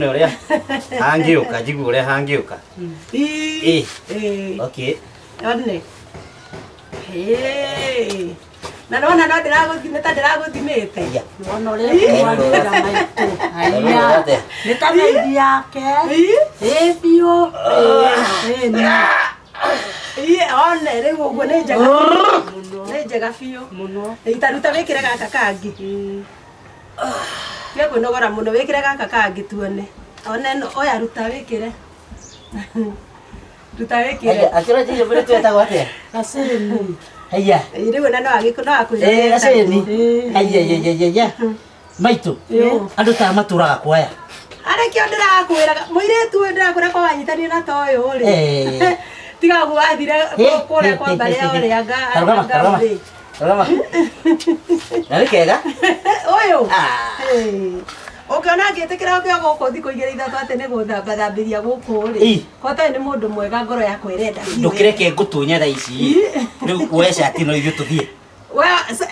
Ũrĩa hangĩũka njigue ũrĩa hangĩũka. Ii. Ĩ. Ĩ. Okay. One. Ĩ. Na nona no ndĩragũthi nĩ ta ndĩragũthimĩte. Iya. Wona ũrĩa ekũmwarĩra maitũ. Haiya. Atĩa? Nĩ ta thaithi yake. Ii. Ĩ biũ. Ĩ nĩ. Ii, one rĩu ũguo nĩ njega. Nĩ njega biũ. Mũno. Itaruta wĩkĩre gaka kangĩ. Tiga kwĩnogora mũno wĩkĩre gaka kangĩ tuone. One ĩno oya ruta wĩkĩre. Ruta wĩkĩre. Haiya, akĩra njĩra mbere twetagwo atĩa? Gacĩni. Haiya. Ĩ, Rĩu ona no agĩkũ no akwĩre. Eh, gacĩni. Ĩ. Haiya, haiya, haiya, haiya. Maitũ, andũ ta matũraga kwaya. Arĩkĩo ndĩrakwĩraga mũirĩtu ũyũ ndĩrakwĩra kwa wanyitanire na ta ũyũ rĩ. Eh. Tiga ũguo wathire Eh, kũrĩa eh, kwa mbarĩ eh, ya eh, ũrĩa nga Karũgama, nga karũgama. ũrĩ. Karũgama. Na nĩ kega? Ũyũ. Ah. Eh. Ũngĩona ngĩtĩkĩra ũkĩo gũkũ thikũ igĩrĩ ithatũ atĩ nĩ gũthambathambĩria gũkũ rĩ. Ĩ. Kota ũyũ nĩ mũndũ mwega ngoro yakwa ĩrenda. biũ. Ndũkĩreke ngũtunye thaa ici. Rĩu woe cati no ithuĩ tũthiĩ. We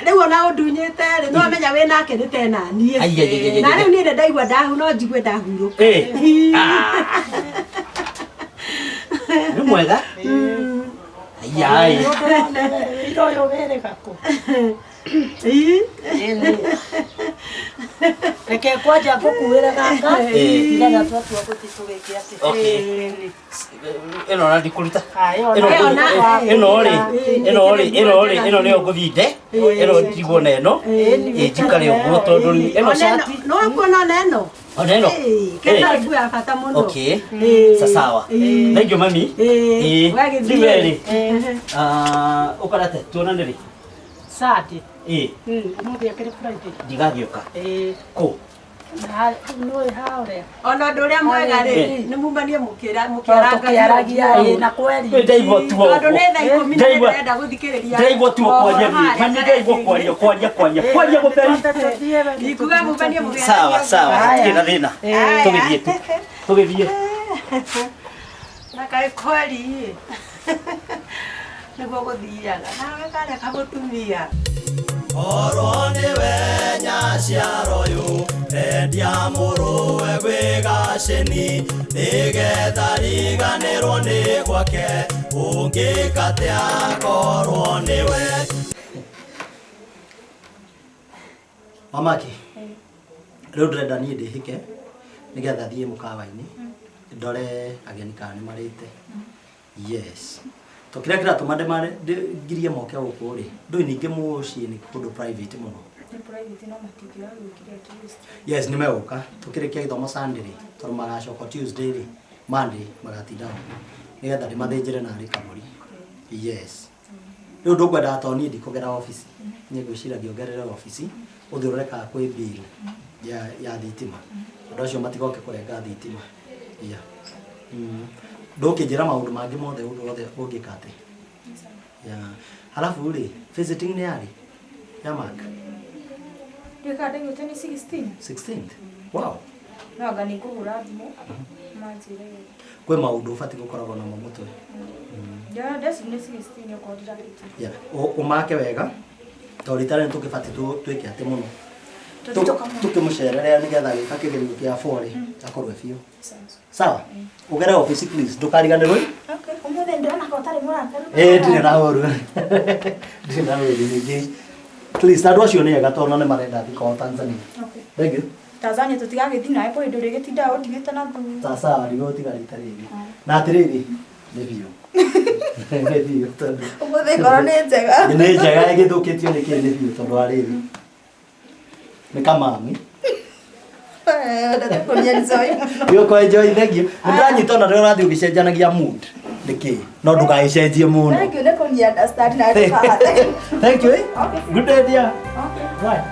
rĩu ona ũndunyĩte rĩ no amenya wĩ nake nĩ tena niĩ. Ai, ai, ai, ai, Na ai. rĩu niĩ nĩ ndaigua ndahu no njigue ndahurũka. Eh. Ah. Nĩ mwega? Haiya. ai. Ira ũyũ wĩrĩga kũ? Ĩ. Reke kwanja ngũkuĩre gaka. Ĩ. Nĩgetha twatua gũthiĩ tũgĩke atĩ. Okay. Ĩno ona ndikũruta. Ĩyo Ĩno Ĩyo ngũthi- na- ĩno rĩ, ĩno rĩ, ĩno rĩ, ĩno nĩyo ngũthiĩ nde. Ĩno ndigwo na ĩno. Ĩ njikare ũguo tondũ rĩu ĩno Ona ĩno- cati. no kuona ona ĩno. Ona ĩno. Ĩ, kena nguo ya bata mũno. Okay. Ĩ. Sasawa. Ĩ. Thank you mami. Ĩ. Ĩ. Wagĩthiĩ. Rĩu we rĩ. Ah, ũkarate tuonane rĩ. Sunday. Ĩ, Ũmũthĩ akĩrĩ Friday. ndigagĩũka. Ĩ. Kũ? Na nĩ ha ũrĩa. Ona ũndũ ũrĩa mwega rĩ, Ĩ. nĩ mumanie Tũkĩaragia ĩ na mũkĩarangagia. kweri. Nĩ ndaigua tuo Tondũ ũguo. nĩ thaa ikũmi na Ndaigua- ndĩrenda gũthikĩrĩria. Ndaigua tuo kwaria Mohoro niĩ. Mami harĩa ndaigua kwaria, kwaria, kwaria. Kwaria gũtheri. Ikuga mumanie mũkĩaragia. Sawa, sawa. Haya. Hatirĩ na thĩna. Haya. Tũgĩthiĩ tu. Tũgĩthiĩ. Na kaĩ kweri. Nĩguo gũthiaga. Nawe karĩa kamũtumia. Korwo nĩwe nyaciaro ũyũ endia mũrũwe gwĩ gacĩni nĩgetha riganĩrwo nĩ gwake ũngĩka atĩa korwo nĩwe. Mamaki, rĩu ndĩrenda niĩ ndĩhĩke nĩgetha thiĩ mũkawa-inĩ ndore ageni kana nĩ marĩte. Yes. To kĩrĩa kĩratũma ngirie moke gũkũ rĩ, ndũĩ ningĩ mũciĩ nĩ kũndũ private mũno. Yes, nĩ megũka. Tũkĩrĩkia gĩthomo Sunday rĩ, tondũ magacoka Tuesday rĩ, Monday magatinda ho. Nĩgetha ndĩmathĩnjĩre narĩ kabũri. Yes. Rĩu ndũkwendaga tondũ niĩ ndikũgera obici. Niĩ ngwĩciria ngĩongerere obici, ũthiĩ ũrore kana kwĩ bill ya thitima. Andũ acio matigoke kũrenga thitima. Yeah. Ndũkĩnjĩra maũndũ mangĩ mothe ũndũ wothe ũngĩka atĩ. Yeah. Halafu rĩ, visiting nĩ yarĩ? Ya Mark? Ndiũĩ ndaiguĩte nĩ 16. 16th? Wow. No anga nĩ ngũhũra thimũ manjĩre. Kwĩ maũndũ ũbatiĩ gũkoragwo namo mũtwe. Ndĩrona ndeci nĩ 16 okorwo ndirahĩtia. Yeah. Ũmake wega tondũ rita rĩrĩ tũkĩbatiĩ twĩke atĩ mũno. Tũthiĩ tũkamwona. Tũkĩmũcerere nĩgetha agĩka kĩgerio kĩa 4 rĩ, akorwo e biũ. Sawa? Ũgere obici please, ndũkariganĩrwo. Okay, ũmũthĩ ndĩrona ka ũtarĩ mũrakaru. Eh, ndirĩ na ũru. Ndirĩ na ũru ningĩ. Please, andũ acio nĩ ega tondũ nĩ marenda thiĩ kwao Tanzania. Okay. Thank you. Tanzania tũtigagĩthiĩ nawe kũrĩ ndũrĩgĩtindaga ũndigĩte na thutha. Sawa sawa, ndigũgũtiga rita rĩrĩ. Na atĩrĩrĩ, nĩ biũ. Nĩ biũ tondũ. Ũmũthĩ ngoro nĩ njega. Nĩ njega ĩgĩthũkĩtio nĩ kĩ nĩ biũ tondũ wa rĩrĩ. Nĩ kamami. Wendete kũnyua njohi mũno. Nĩ ũkũ enjoy, thank you. Nĩ ndĩranyita ona rĩrĩa ũrathiĩ ũgĩcenjanagia mood. Nĩ kĩ? No ndũgagĩcenjie mũno. Thank you nĩ kũni understand na ndũkahate. Thank you. Eh? Okay. Good day, dear. Okay. Bye.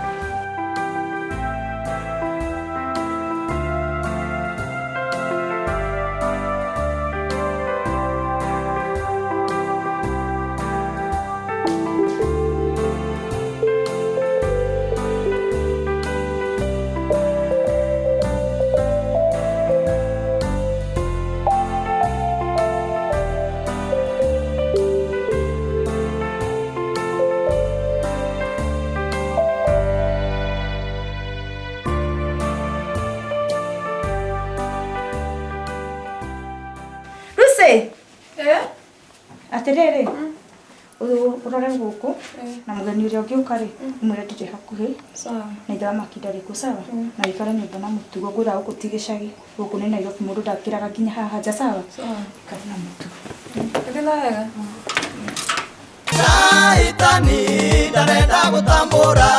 Atĩrĩrĩ, ũrore gũkũ na mũgeni ũrĩa ũngĩũka rĩ, ũmwĩre ndirĩ hakuhĩ na ithe wa makinda rĩkũ sawa, na wĩikare nyũmba na mũtugo. Ngwĩra gũkũ ti gĩcagi, gũkũ nĩ Nairobi, mũndũ ndakĩraga nginya haha nja sawa. Ikara na mũtugo. Wega. Shaitani ndarenda gũtambũra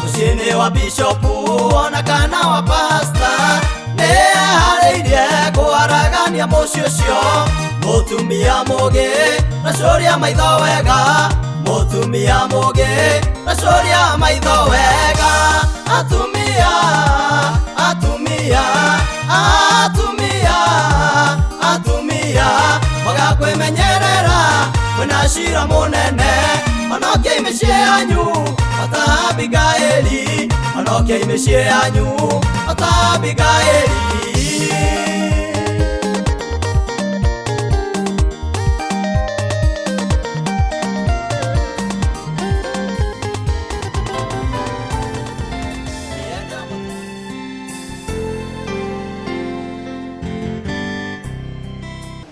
mũciĩ-inĩ wa bishopu ona kana wa pasta nĩeharĩirie kũharagania mũciĩ ũcio mũtumia mũgĩ racuria maitho wega mũtumia mũgĩ racuria maitho wega atumia atumia atumia atumia magakwĩmenyerera mwĩna cira mũnene onokiai mĩciĩ yanyu ota Abigaili onokiai mĩciĩ yanyu ota Abigaili.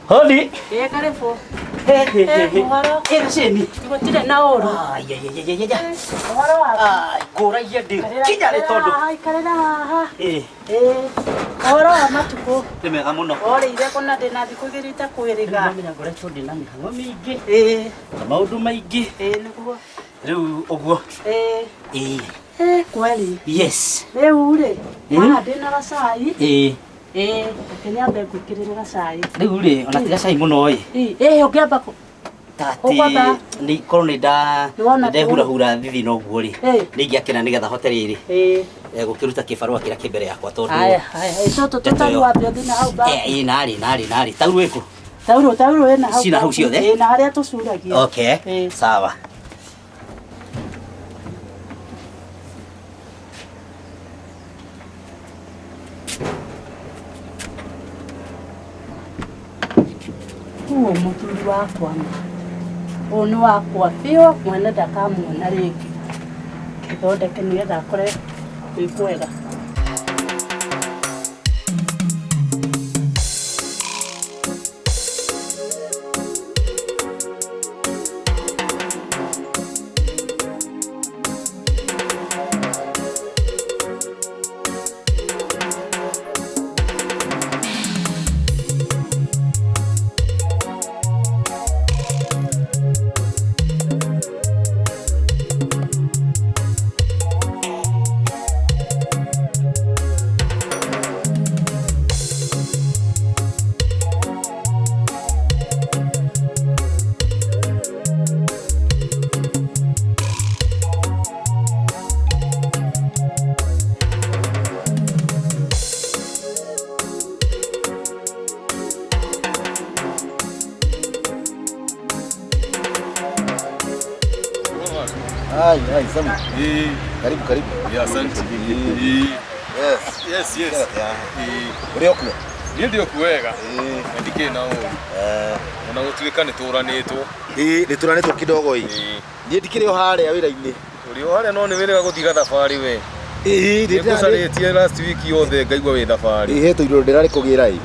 Hodi. Ĩ karibu. He he he. Ũhoro? Ĩ gaceni. Gũtirĩ na ũru. Ai ai ai ai ai. Ũhoro waku? Ai kũragia ndĩ kinya rĩ tondũ. Ikarĩra haha. Ĩ. Ĩ. Ũhoro wa matukũ? Nĩ mega mũno. Orĩire kũna ndĩna thikũ igĩrĩ itakwĩrĩga. Nĩmamenya ngoretwo ndĩna mĩhang'o mĩingĩ. Ĩ. Na maũndũ maingĩ. Ĩ nĩguo. Rĩu ũguo. Ĩ. Ĩ. Ĩ kweli. Yes. Rĩu rĩ, haha ndĩna gacai. Ĩ. Ĩ, reke nyambe ngwĩkĩrĩre gacai. Rĩu rĩ, ona ti gacai mũno ĩ. Ĩ, ũngĩamba Tati nĩ korwo nĩ nda ndehurahura thithi no guo rĩ. Nĩ ingĩakena nĩgetha hote rĩrĩ. Gũkĩruta kĩbarũa kĩrĩa kĩ mbere yakwa tondũ. Haya, haya, tũtũ tũtarũ wambe ũthiĩ na hau babu. Ĩ narĩ narĩ narĩ. Taurũ ĩkũ? Taurũ taurũ ĩna hau. Cina hau ciothe? Ĩ na harĩa tũcuragia. Okay, sawa. Ũyũ mũthuri wakwa ũyũ nĩ wakwa biũ mwene ndakamuona rĩngĩ ngĩthondeke nĩgetha akore kwĩ kwega. Hai, hai, Samu. Karibu, karibu. Yeah, asante. Yes. Yes, yes. Ũrĩ okuo? Niĩ ndĩ okuo wega. Na ndikĩrĩ na ũru. Ona gũtuĩka nĩ tũranĩtwo. Ĩĩ, nĩ tũranĩtwo kidogo ĩ. Niĩ ndikĩrĩ o harĩa wĩra-inĩ. Ũrĩ o harĩa no nĩ wĩrĩga gũthiĩ gathabarĩ we. Ĩĩ, nĩ ngũcarĩtie last week yothe ngaigua wĩ thabarĩ. Ĩĩ, he tũindo ndĩrarĩ kũgĩra ĩ.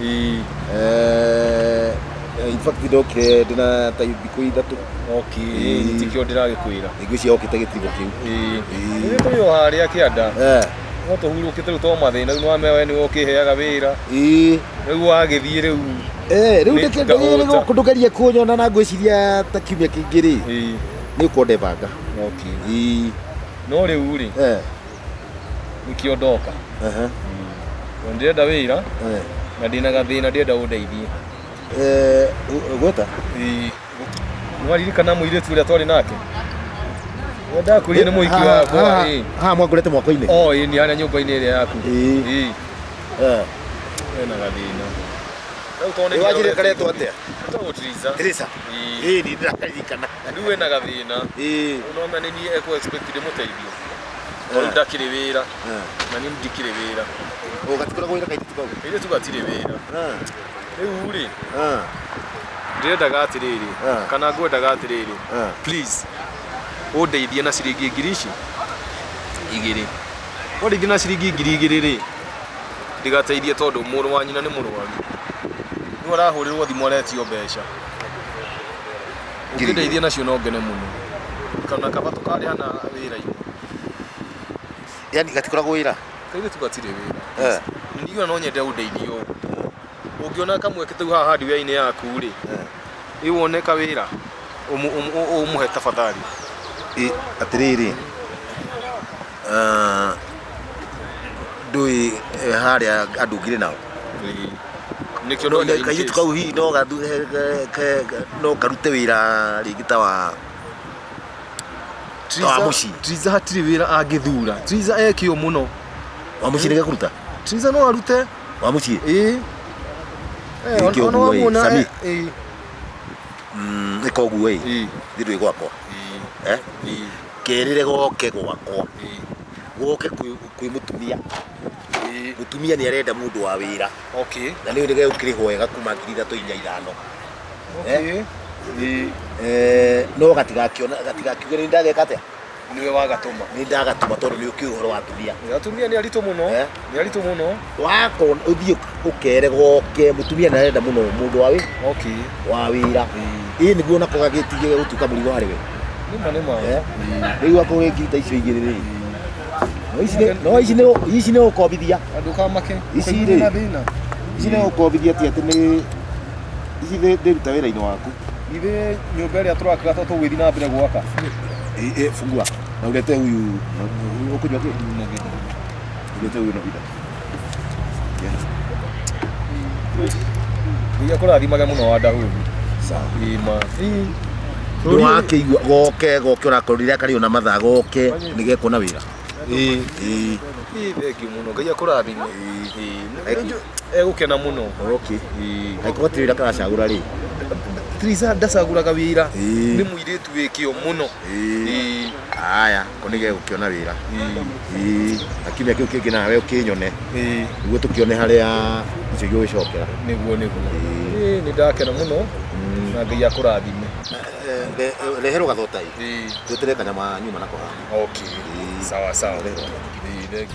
In fact ndokire ndĩna ta thikũ ithatũ. Okay, tikio ndĩragĩkwĩra. Ngwĩciria okĩte gĩtigo kĩu. Ĩĩ. Nĩ tũrĩ o harĩa kĩanda. No tũhurũkĩte rĩu to mathĩna rĩu nĩwamenya we nĩwe ũkĩheaga wĩra. Ĩĩ. Rĩu wagĩthiĩ rĩu. Rĩu ndĩkĩrĩ gũkũ ndũgerie kũnyona na ngwĩciria ta kiumia kĩngĩ rĩ. Nĩ ũkorwo ndebanga. Okay. Ĩĩ. No rĩu rĩ. Nĩkĩo ndoka. Tondũ ndĩrenda wĩra. Na ndĩna gathĩna ndĩrenda ũndeithie. Gweta? Ĩĩ. Nĩwaririkana mũirĩtu ũrĩa twarĩ nake? Ndakwĩrire nĩ mũhiki wakwa ĩ. Haha mwangorete mwako-inĩ? O ĩ nĩ harĩa nyũmba-inĩ ĩrĩa yaku. Ĩĩ. Ena gathĩna. Rĩu tondũ nĩ Wanjĩrire karetwo atĩa? Etagwo Teresa. Teresa. Ĩĩ nĩ ndĩrakaririkana. Rĩu ena gathĩna. Ĩĩ. Ũnona nĩ niĩ ekũ expect ndĩmũteithie. Tondũ ndakĩrĩ wĩra. Na niĩ ndikĩrĩ wĩra. O gatikoragwo wĩra kairĩtu kau? Kairĩtu gatirĩ wĩra. Rĩu rĩ. Ndĩrendaga atĩrĩrĩ kana ngwendaga atĩrĩrĩ please ũndeithie na ciringi ngiri ici igĩrĩ. Wandeithia na ciringi ngiri igĩrĩ rĩ ndigateithie tondũ mũrũ wa nyina nĩ mũrwaru. Rĩu arahũrĩrwo thimũ aretio mbeca. Ũngĩndeithia nacio no ngene mũno. Kana kaba tũkarĩha na wĩra-inĩ. Yani gatikoragwo wĩra. Kairĩtu gatirĩ wĩra. Ningĩ no nyende ũndeithie ũguo. Ũngĩona kamweke tau haha hardware-inĩ yaku rĩ, ĩ wone kawĩra ũmũhe tafadhali. Atĩrĩrĩ, ndũĩ harĩa andũ ngirĩ nao. Nĩkĩo no kairĩtu kau hihi no no karute wĩra rĩngĩ ta wa mũciĩ. Triza hatirĩ wĩra angĩthura. Triza ekĩo mũno. Wa mũciĩ nĩ gekũruta? Triza no arute. Wa mũciĩ? Ĩĩ. Ona wamuona ĩĩ. Ĩka ũguo ĩ. Thiĩ ndũĩ gwakwa. Kerĩre goke gwakwa. Goke kwĩ mũtumia. Mũtumia nĩ arenda mũndũ wa wĩra. Okay. Na nĩ nĩ gegũkĩrĩhwo wega kuma 3,000 4, 5. Okay. No gatigakiona gatigakiuge nĩ ndageka atĩa. Niwe wagatũma. Nĩ ndagatũma tondũ nĩ ũkĩũĩ ũhoro wa atumia. Atumia nĩ aritũ mũno. Nĩ aritũ mũno. Wakona ũthiĩ ũkere goke mũtumia nĩ arenda mũno mũndũ wa wĩ. Okay. Wa wĩra. Ĩ nĩguo nako gagĩtige gũtuĩka mũrigo harĩ we. Nĩma nĩma. Rĩu akorwo wĩ ngiri ta icio igĩrĩ rĩ. No ici nĩ ici nĩ ũkombithia. Ndũkamake. Ici rĩ. Ici nĩ ũkombithia ti atĩ nĩ ici ndĩruta wĩra-inĩ waku. Ithe nyũmba ĩrĩa tũrakaga to tũgũgĩthiĩ na mbere gwaka. Fungua. Na ulete huyu ukunywa kĩ? Ulete huyu Novida. Ngai akũrathimage mũno wa Ndahuru. Sawa. Ĩma. Ndũgakĩigua goke goke onakorwo rĩrĩa karĩ ona mathaa goke nĩgekuona wĩra. Ĩĩ. Thengiũ mũno. Ngai akũrathime. Ĩĩ. Egũkena mũno. Okay. Angĩkorwo ti wĩra karacagũra rĩ. Triza ndacagũraga wĩra. Nĩ mũirĩtu wĩ kĩo mũno. Aya, ko nĩ gegũkĩona wĩra. Na kiumia kĩu kĩngĩ nawe ũkĩnyone. Nĩguo tũkĩone harĩa icio igũgĩcokera. Nĩguo nĩguo. Nĩ ndakena mũno na Ngai akũrathime. Reherwo gathota ĩ. Tweterere kanyama nyuma nako haha. Okay. Sawa sawa. Thengiũ.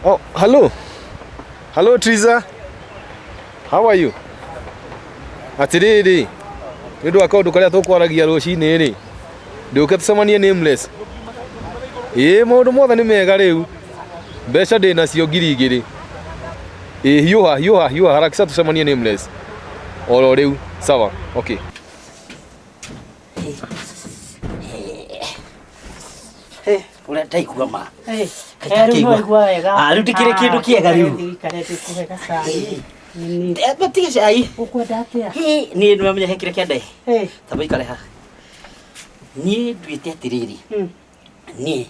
Oh, hello. Hello, Triza. How are you? Atiriri. Nĩ ũndũ wa kaũndũ karĩa tũkwaragia rũcinĩ rĩ. Ndũke tũcemanie Nameless. Ĩĩ maũndũ mothe nĩ mega rĩu. Mbeca ndĩ nacio 2,000. Ĩĩ hiũha hiũha hiũha harakisha tũcemanie Nameless. Oro rĩu. Sawa. Okay. Ũrĩa ndaigua ma. Rĩu Rĩu ndĩkĩrĩ kĩndũ kĩega rĩu. Tige cai. Ũkwenda atĩa? Niĩ nĩ wamenya he kĩrĩa kĩandehe. Ta mũikare haha. Niĩ nduĩte atĩrĩrĩ. Niĩ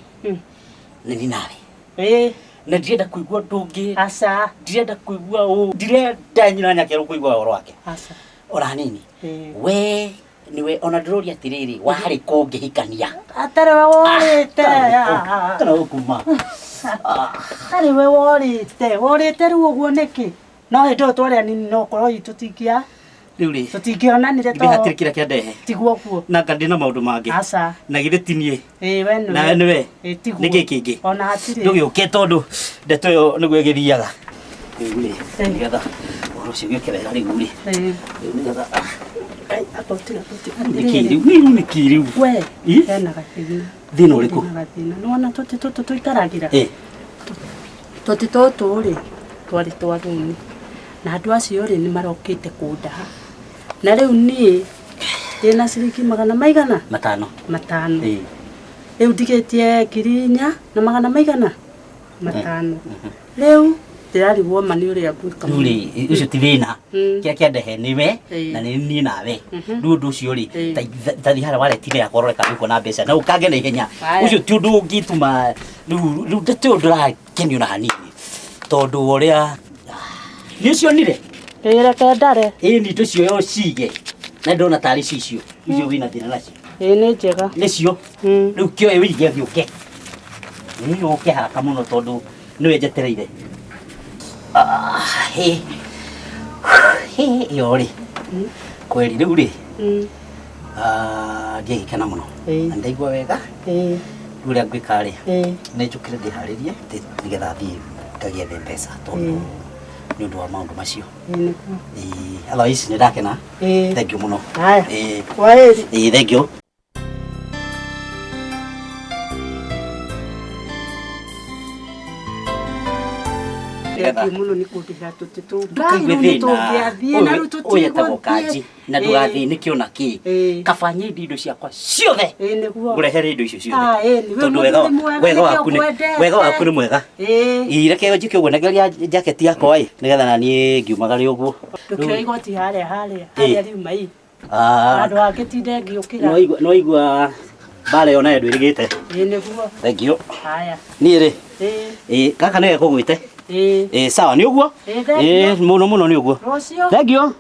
nĩ niĩ nawe. Na ndirenda kũigua ũndũ ũngĩ. Aca. Ndirenda kũigua ũũ. Ndirenda nyina nyakerwo kũigua ũhoro wake. Aca. Ona hanini. We niwe ona ndĩroria atĩrĩrĩ warĩ kũngĩhikania. Atarĩ we worĩte. Kana ũkuma. Atarĩ we worĩte. Worĩte rĩu ũguo nĩkĩ? No hĩndĩ ĩyo twarĩ anini no ũkorwo itũ tũtingia. Rĩu rĩ. Tũtingĩonanire to. Hatirĩ kĩrĩa kĩandehe. Tiguo kuo. Na nga ndĩna maũndũ mangĩ. Aca. Na githĩ ti niĩ. Ĩĩ we nĩwe. Nawe nĩwe. Ĩĩ tiguo. Nĩkĩ kĩngĩ? Ona hatirĩ. Ndũgĩũke tondũ ndeto ĩyo nĩguo ĩgĩthiaga. Rĩu rĩ nĩgetha ũhoro ũcio ũgĩũke wega rĩu rĩ. Rĩu nĩgetha Nĩkĩ rĩu? We, hena gathĩna. Thĩna ũrĩkũ? Nĩwona tũtĩ tũtũ tũikaragĩra? Tũtĩ tũtũ rĩ, twarĩ twa rũni. Na andũ acio rĩ nĩ marokĩte kũndaha. Na rĩu niĩ ndĩna ciringi magana maigana? Matano. Matano. Rĩu ndigĩtie 4,000 na magana maigana? Matano. Rĩu ndĩrarigwo ma nĩ ũrĩa ngwĩka. Rĩu rĩ, ũcio ti thĩna. Kĩrĩa kĩandehe nĩwe na nĩ niĩ nawe. Rĩu ũndũ ũcio rĩ, ta thiĩ harĩa waretire yakwa ũrore kana nĩũkuona mbeca na ũkange na ihenya. Ũcio ti ũndũ ũngĩtũma rĩu ndeto ĩyo ndũrakenio na hanini. Tondũ wa ũrĩa nĩ ũcionire? Ĩĩ reke ndare. Ĩĩ nĩ tũcioe ũcige. Na ndĩrona tarĩ cio icio. Icio wĩna thĩna nacio. Ĩĩ nĩ njega. Nĩcio. Rĩu kĩoe ũige thiĩ ũke. Nĩ ũke haraka mũno tondũ nĩwe njetereire. Ĩyo rĩ kweri rĩu rĩ ndiagĩkena mũno na ndaigua wega. Rĩu ũrĩa ngwĩka rĩ nĩ njũkĩre ndĩharĩrie nĩgetha thiĩ Ngagĩethe mbeca tondũ nĩ ũndũ wa maũndũ macio. Ĩĩ nĩguo. Ĩĩ, otherwise nĩ ndakena. Ĩĩ. Thank you mũno. Haya. Ĩĩ. Kwaheri. Ĩĩ, thank you. Thengiũ mũno nĩ kũndĩhĩra tũtĩ tũu. Ndũkaigue Ngai, rĩu thĩna. nĩtũngĩathiĩ na rĩu Ũyũ etagwo tũtigũthiĩ. kanji na ndũgathĩnĩke ona kĩ. Kaba nyendie indo ciakwa ciothe Ĩĩ nĩguo. ngũrehere indo icio ciothe. Ah, ĩĩ, nĩ wĩ Tondũ wega mũthuri mwega, wega nĩkĩo waku nĩ ngwendete. wega waku nĩ mwega. Ĩĩ. Ĩĩ, reke njĩke ũguo nengeria jaketi yakwa ĩ nĩgetha na niĩ ngiumagare ũguo. Ndũkĩoe igoti harĩa harĩa Ĩĩ. harĩa riuma ĩ. Ah, Handũ hangĩtinde ngĩũkĩra. no igua mbara ĩyo nayo ndwĩrĩgĩte. Ĩĩ nĩguo. Thank you. Haya. Niĩ rĩ, Ĩĩ. ĩĩ gaka nĩwe kũgwĩte. Ĩĩ. Ĩĩ sawa nĩ ũguo? Ĩĩ, thank Ĩĩ you. mũno mũno nĩ ũguo. Rũciũ. Thank you.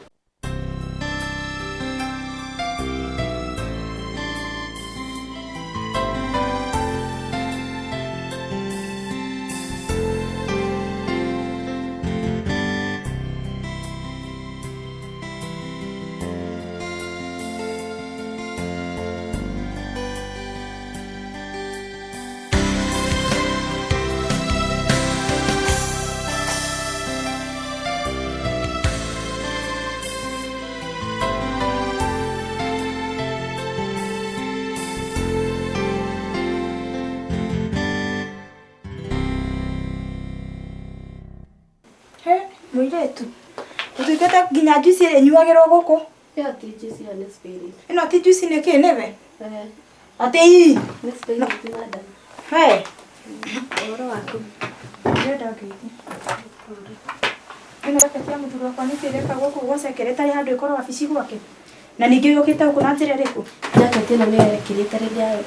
He, mũirĩtu ũtuĩkĩte nginya juice ĩrĩa ĩnyuagĩrwo gũkũ. Ĩyo ti juice, ĩyo nĩ spirit. Ĩno ti juice nĩ kĩ nĩwe? Eh, Atĩ ii. nĩ spirit madam. He. Ũhoro waku? Ndĩrenda ngeithi. Ĩno jaketi ya mũthuri wakwa nĩkĩ ĩreka gũkũ gwa secretary handũ ĩkorwo wabici gwake? Na ningĩ yũkĩte gũkũ na njĩra ĩrĩkũ? Jacket ĩno nĩyo ekĩrĩte rĩrĩa arĩ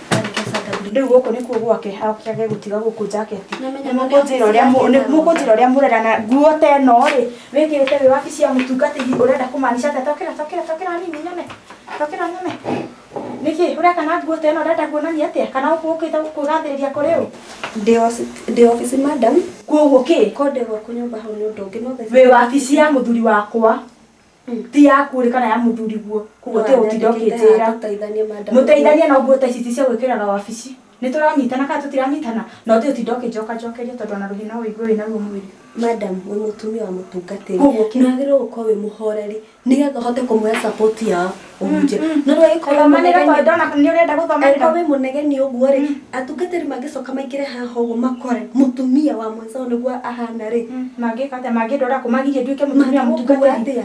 Santa Rĩu gũkũ nĩkuo gwake akĩage gũtiga gũkũ jaketi. Nĩmenya Nĩ mũkũnjĩra ũrĩa nĩ mũkũnjĩra ũrĩa mũrera na nguo ta ĩno rĩ wĩkĩrĩte wĩ wabici ya mũtungatĩri ũrenda kũmaanisha atĩa? Tokĩra tokĩra tokĩra hanini nyone. Tokĩra nyone. Nĩkĩ ũreka na nguo ta ĩno ũrenda kuonania atĩa? Kana gũkũ ũkĩte kwĩgathĩrĩria kũrĩ ũ? Ndĩ obici madam. Koguo kĩ? Ko ndĩ gwaku nyũmba hau nĩ ũndũ ũngĩ no thaa ici- Wĩ wabici ya mũthuri wakwa ti yaku rĩ kana ya mũthuri guo koguo No ti ũtinda anyandĩkĩte ũkĩnjĩra. haha tũteithanie madam. Mũteithanie na nguo ta ici ti cia gwĩkĩraga wabici. Nĩ tũranyitana kana tũtiranyitana? Na ũthiĩ ũtinde ũkĩnjokanjokeria tondũ ona rũhĩ no ũigue wĩnaruo mwĩrĩ. Madam, wĩ mũtumia wa mũtungatĩri. Koguo kĩ? Nĩ wagĩrĩirwo gũkorwo wĩ mũhoreri nĩgetha ũhote kũmũhe support ya ũhunjia. No rĩu angĩkorwo wĩ Gũthomanĩra mũnegeni- tondũ ndona nĩ ũrenda gũthomanĩra. Angĩkorwo wĩ mũnegeni ũguo rĩ, atungatĩri mangĩcoka maingĩre haha ũguo makore mũtumia wa mwenzao nĩguo ahana rĩ. Mangĩka atĩa? Mangĩndwara kũ magirie nduĩke mũtumia Mangĩgũkua mũtungatĩri? atĩa?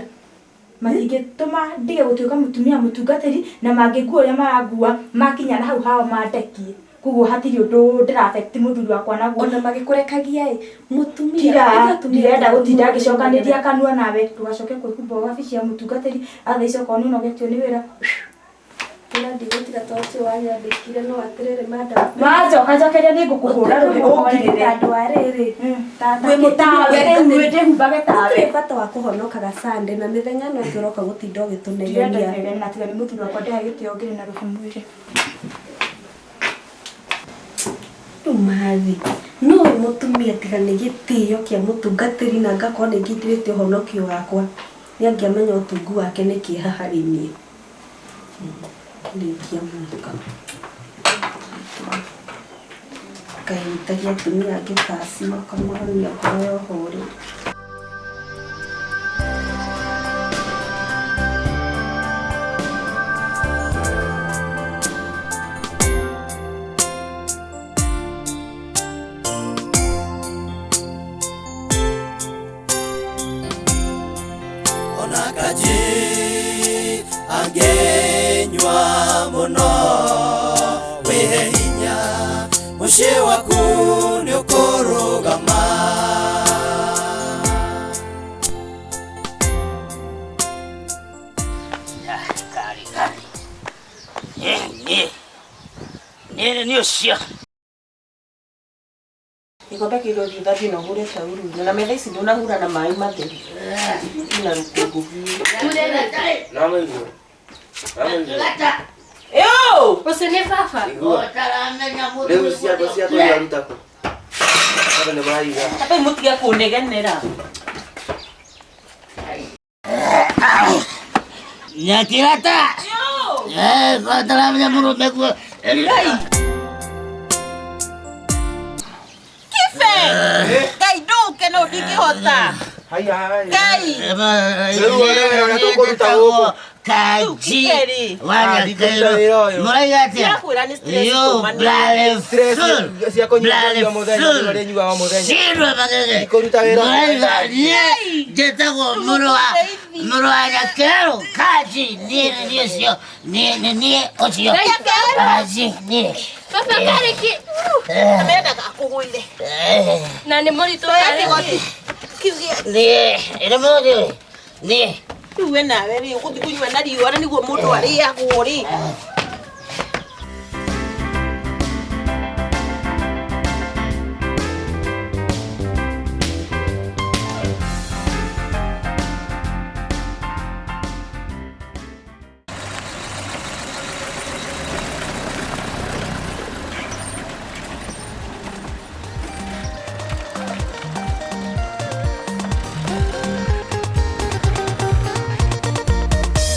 Matingĩtũma ndige gũtuĩka mũtumia mũtungatĩri na mangĩngua ũrĩa marangua makinya na hau hao mandekie. Koguo hatirĩ ũndũ ndĩra affect mũthuri wakwa naguo. Ona magĩkũrekagia ĩ, mũtumia Kira, ithuĩ atumia ndirenda gũtinda tũrĩ ngĩcokanĩria kanua nawe ndũgacoke kwĩhumba wabici ya mũtungatĩri atha ici okorwo nĩ ũnogetio nĩ wĩra. Ĩra ndigũtiga tondũ ũcio wanyandĩkire no atĩrĩrĩ madam. Wanjoka njokeria nĩ ngũkũhũra rũhĩ ũngirĩre. Andũ a rĩrĩ. Wĩ mũtawe rĩu ndĩhumbage tawe. Gũtirĩ bata wa kũhonokaga Sunday na mĩthenya no ĩngĩ ũroka gũtinda Ndirenda ũgĩtũnegenia. inegene na tiga nĩ mũthuri wakwa ndĩhe gĩtĩo ngĩrĩ na rũhĩ mwĩrĩ. Rĩu mathi no wĩ mũtumia tiga nĩ gĩtĩo kĩa mũtungatĩri na ngakorwo nĩ ngindĩrĩte ũhonokio wakwa nĩ angĩamenya ũtungu wake nĩ kĩeha harĩ niĩ. Rĩkia mwaka ngahutagia atumia angĩ ta acio ũkamahonia ngoro ya ũhoreri. Ona kaji angĩnyua mũno wĩhe hinya mũciĩ waku nĩ ũkũrũgama. Kari kari. Niĩ niĩ nĩ ũcio. Gĩkombe kĩu ũthiĩ ũthambie na ũhũre taurũ na metha ici ndũnahura na maĩ matheru ina rũkũngũ biũ. Ĩũ! Ũcio nĩ baba. Rĩu ciakwa ciakwa iraruta kũ? Andũ nĩ maraiga. Ambai mũtige kũnegenera. Nyakirata. Eh, kataramenya mũrũme guo. Ngai. Kibe! Ngai ndũke Ndingĩhota. Haya haya. Ngai. Rĩu wone wĩra ũrĩa tũkũruta gũkũ. Kaji Kĩrĩ. wanyakero mũraiga atĩa Ndĩrakwĩra nĩ stress You tũma nĩ- bloody Stress fool. cia kũnyua Bloody o mũthenya, fool. nĩ ũrĩnyuaga o mũthenya. Shindwe magege. Ndikũruta wĩra. Mũraiga niĩ njĩtagwo mũrũ wa mũrũ wa Nyakero Kaji niĩ nĩ niĩ ũcio niĩ nĩ niĩ ũcio Nyakero. Kaji niĩ Baba karĩki. Amendaga akũgũire. Na nĩ mũritũ Toya karĩki. kĩgoti. Kĩu gĩa- niĩ ĩrĩ mũthĩ niĩ Rĩu we nawe rĩ ũgũthiĩ kũnyua na riũa na nĩguo mũndũ arĩagwo rĩ.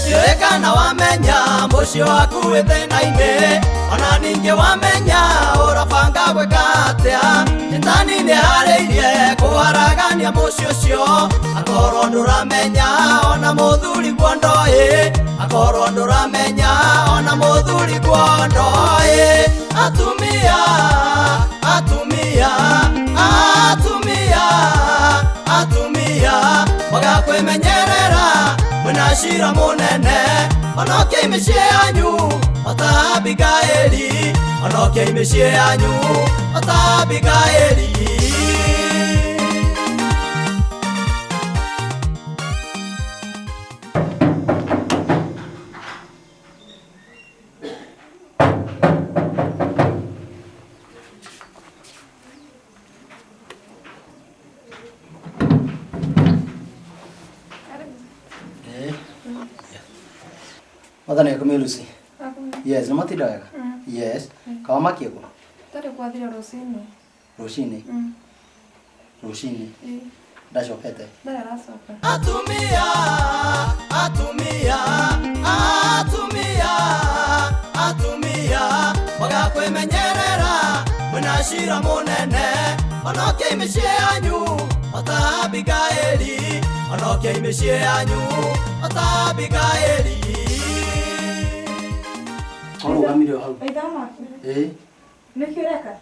Ndiũĩ kana wamenya mũciĩ waku wĩ thĩna-inĩ ona ningĩ wamenya ũrabanga gwĩka atĩa Shetani nĩharĩirie kũharagania mũciĩ ũcio akorwo ndũramenya ona mũthuri guo ndoĩ akorwo ndũramenya ona mũthuri guo ndoĩ atumia atumia atumia atumia magakwĩmenyerera mwĩna cira mũnene onokiai mĩciĩ yanyu ota Abigaili onokiai mĩciĩ yanyu ota Abigaili. Mwathani akumie Lucy. Yes, nĩ matinda wega. Yes. Kawamakie kũ? Tarĩ gwathire rũcinĩ. Rũcinĩ. Rũcinĩ. Ndacokete. Ndarĩ aracoka. Atumia, atumia, atumia, atumia, magakwĩmenyerera mwĩna cira mũnene onokiai mĩciĩ yanyu ota Abigaili onokiai mĩciĩ yanyu ota Abigaili. Ũrũgamire o hau. Ithe waku. Ĩĩ. Nĩkĩ ũreka?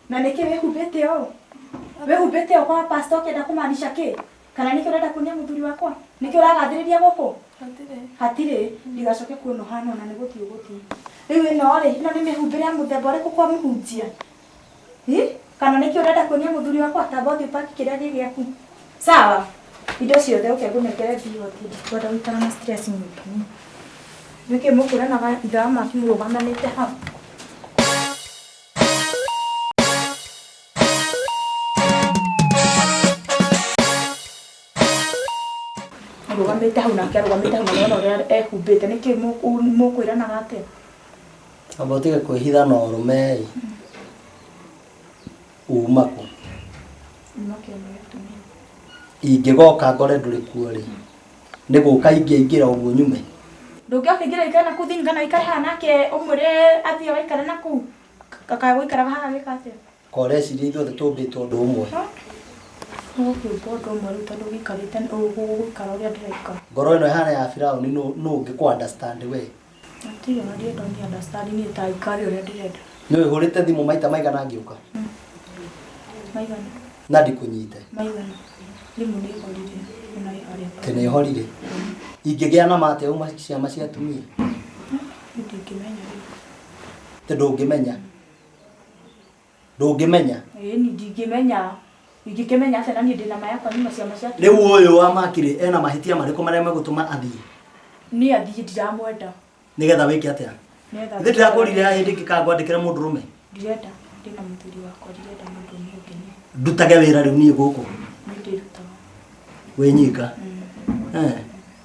Na nĩkĩ wĩhumbĩte ũũ? Wĩhumbĩte ũũ kwa pastor ũkĩenda kũmaanisha kĩ? Kana nĩkĩ ũrenda kuonia mũthuri wakwa? Nĩkĩ ũragathĩrĩria gũkũ? Hatirĩ. Ndigacoke kuona ũhana ona nĩ gũthiĩ ũgũthiĩ. Rĩu ĩno rĩ, ĩno nĩ mĩhumbĩre ya mũthemba ũrĩkũ kwa mũhunjia? Ĩ? Kana nĩkĩ ũrenda kuonia mũthuri wakwa? Tamba ũthiĩ ũpaki kĩrĩa gĩ gĩaku. Sawa. Indo ciothe ũke ngũnengere thiĩ ũthiĩ. Ndikwenda gũikara na stress nyingĩ. Nĩkĩ mũkũranaga ithe wa Maki mũrũgamanĩte hau? Arũgamĩte hau nake arũgamĩte hau na nĩwona ũrĩa ehumbĩte nĩkĩ mũkwĩranaga atĩa? Amba ũtige kwĩhitha na ũrũme ĩ. Uma kũ? Uma kĩama gĩa atumia. Ingĩgoka ngore ndũrĩ kuo rĩ. Nĩ gũka ingĩaingĩra ũguo nyume. Ndũngĩoka ingĩra ũikare na kũu thĩinĩ kana ũikare haha nake ũmwĩre athiĩ agaikare na kũu akaya gũikaraga haha agĩka atĩa? Ko ũreciria ithuothe tũmbĩtwo ũndũ ũmwe. Ũgũkĩũmba ũndũ ũmwe rĩu tondũ ũgĩikarĩte ũgũikara ũrĩa ndĩraikara. Ngoro ĩno ĩhana ya Firaũni nũ nũ ũngĩkũ understand we. Hatirĩ ona ndienda ũni understand niĩ ta ikare ũrĩa ndĩrenda. Nĩ wĩhũrĩte thimũ maita maigana ngĩũka Maigana. na ndikũnyite. Maigana. Thimũ nĩ ĩhorire ona ĩ harĩa. Atĩ nĩ ĩhorire. Ingĩgĩa na ma atĩa uma ciama cia atumia? Niĩ ndingĩmenya rĩu. Atĩ ndũngĩmenya. Ndũngĩmenya. Ĩĩ ni ndingĩmenya. Ingĩkĩmenya atĩa na niĩ ndĩna ma yakwa nyuma ciama cia atumia. Rĩu ũyũ wa Maki rĩ ena mahĩtia marĩkũ marĩa megũtũma athiĩ? Niĩ athiĩ ndiramwenda. Nĩgetha wĩke atĩa? Nĩgetha Ithe ndĩrakũrire haha hĩndĩ ĩngĩ kana ngwandĩkĩre mũndũrũme. Ndirenda ndĩna mũthuri wakwa ndirenda mũndũrũme ũngĩ niĩ. Ndutage wĩra rĩu niĩ gũkũ. Niĩ ndĩrutaga. Wĩ nyika. Eh.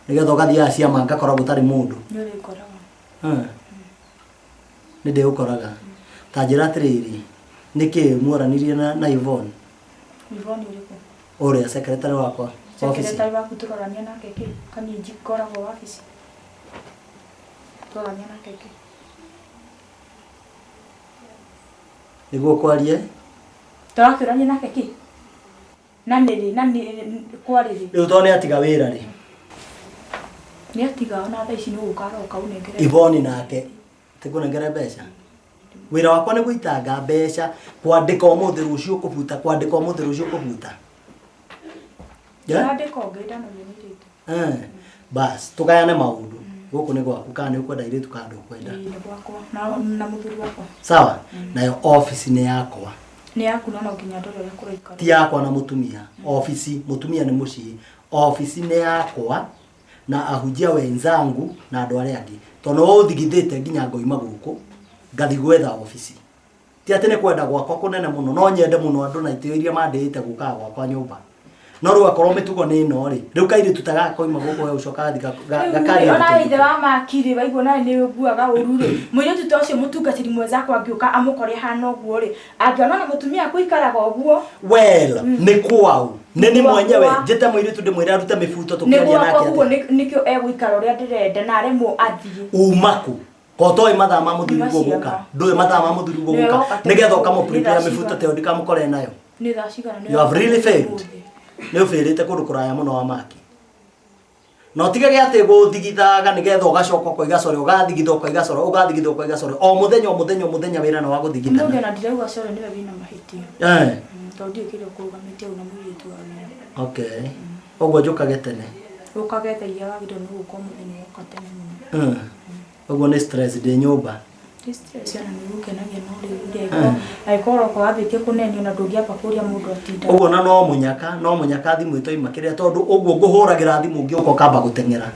Nĩgetha ũgathiaga ciama ngakora gũtarĩ mũndũ. Nĩ ũrĩkoraga. Eh. Nĩ ndĩgũkoraga. Ta njĩra atĩrĩrĩ, nĩkĩ mwaranirie na Yvonne? Yvonne ũrĩkũ? Ũrĩa secretary wakwa wabici. Secretary waku tũrorania nake kĩ? Kana niĩ ngoragwo wabici? Tũrorania nake kĩ? Nĩguo kwarie? Tũrakĩũrania nake kĩ? Na nĩ rĩ na nĩ kwarĩ rĩ? Rĩu tondũ nĩ atiga wĩra rĩ. Nĩ atiga ona thaa ici nĩ gũka aroka ũnengere. Ivoni nake tikũnengere mbeca. Wĩra wakwa nĩ gũitanga mbeca, kwandĩka ũmũthĩ rũciũ kũbuta, kwandĩka ũmũthĩ rũciũ kũbuta. Yeah? Ndandĩka ũngĩ ndanogio nĩ airĩtu. Eh, bas tũgayane maũndũ. Gũkũ nĩ gwaku kana nĩ ũkwenda airĩtu kana ndũkwenda. Ĩĩ, nĩ gwakwa na na mũthuri wakwa. Sawa? Nayo office nĩ yakwa. Nĩ yaku na no nginya ndore ũrĩa kũraikara. Ti yakwa na mũtumia. Office, mũtumia nĩ mũciĩ. Office nĩ yakwa na ahunjia wenzangu na andũ arĩa angĩ. Tondũ nĩwe ũthigithĩte nginya ngoima gũkũ ngathiĩ gwetha office. Ti atĩ nĩ kwenda gwakwa kũnene mũno, no nyende mũno andũ na itĩo iria mandĩĩte gũkaga gwakwa nyũmba. No rĩu akorwo mĩtugo nĩ ĩno rĩ, rĩu kairĩtu ta gaka koima gũkũ we ũcoka gathiĩ gakaria Ona ithe wa makiri waigua nawe nĩ ũguaga ũru rĩ, mũirĩtu ta ũcio mũtungatĩri mwenzakwa angĩũka amũkore ahana ũguo rĩ, angĩona ona mũtumia akũikaraga ũguo. Well, nĩ kwao. Nĩ nĩ Gwakwa. mwenyewe njĩte mũirĩtu ndĩmwĩre arute mĩbuto Nĩ tũkĩaria gwakwa nake ũguo atĩa. nĩkĩo egũikara ũrĩa ndĩrenda na aremwo athiĩ. Uma kũ? Ko toĩ mathaa ma mũthuri Nĩ guo gũka. maciama. Ndũĩ mathaa ma mũthuri guo Nĩwe gũka. woka tene. Nĩgetha Nĩ ũkamũprepare thaa mĩbuto cigana? ta ĩyo ndikamũkore nayo. Nĩ thaa cigana? Nĩwe You have woka really tene failed. ũmũthĩ. Nĩ ũbĩrĩte kũndũ kũraya mũno wa maki. Na ũtigage atĩ gũthigithaga nĩgetha ũgacoka ũkoiga sorry, ũgathigitha ũkoiga sorry, ũgathigitha ũkoiga sorry. O mũthenya o mũthenya o mũthenya wĩra nĩ wa gũthigithana. Ũmũthĩ ona ndirauga sorry nĩwe wĩna mahĩtia. Eh, Tondũ ndiũĩ kĩrĩa ũkũrũgamĩtie hau na mũirĩtu wa wĩra. okay. Ũguo njũkage tene. Ũkage thaa iria wagĩrĩirwo nĩ gũka ũmũthĩ nĩ woka tene mũno. Ũguo nĩ stress ndĩ nyũmba. Ti stress ona nĩ gũkenagia no rĩu rĩ, angĩkorwo ũroka wambĩtie kũnenio na ndũngĩamba kũria mũndũ atinda. Ũguo na no mũnyaka, no mũnyaka thimũ ĩtoima kĩrĩa tondũ ũguo ngũhũragĩra thimũ ngĩũka ũkamba gũteng'era.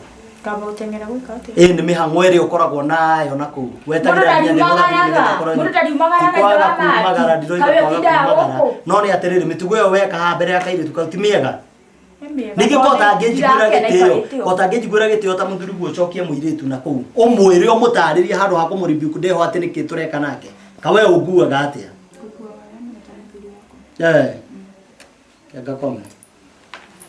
Kamba gũteng'era gwĩka atĩa? Ĩ nĩ mĩhang'o ĩrĩa ũkoragwo nayo na kũu. Wetagĩrĩra nginya ngĩhũra thimũ nĩgetha ũkorwo Mũndũ ndariumagaraga Ti kwaga ithe wa kumagara, maki. ndiroiga Kawe kwaga ũtindaga kumagara. gũkũ. No nĩ atĩrĩrĩ mĩtugo ĩyo weka haha mbere ya kairĩtu kau ti mĩega. Nĩ mĩega. Ningĩ ko ũtangĩnjiguĩra Ndirakena gĩtĩo, ikarĩte ko ũtangĩnjiguĩra gĩtĩo ta mũthuri guo ũcokie mũirĩtu na kũu. Ũmwĩre ũmũtarĩrie handũ ha kũmũ-rebuke ndeho atĩ nĩkĩ tũreka nake. Ka we ũnguaga atĩa? Eh. Ngakome.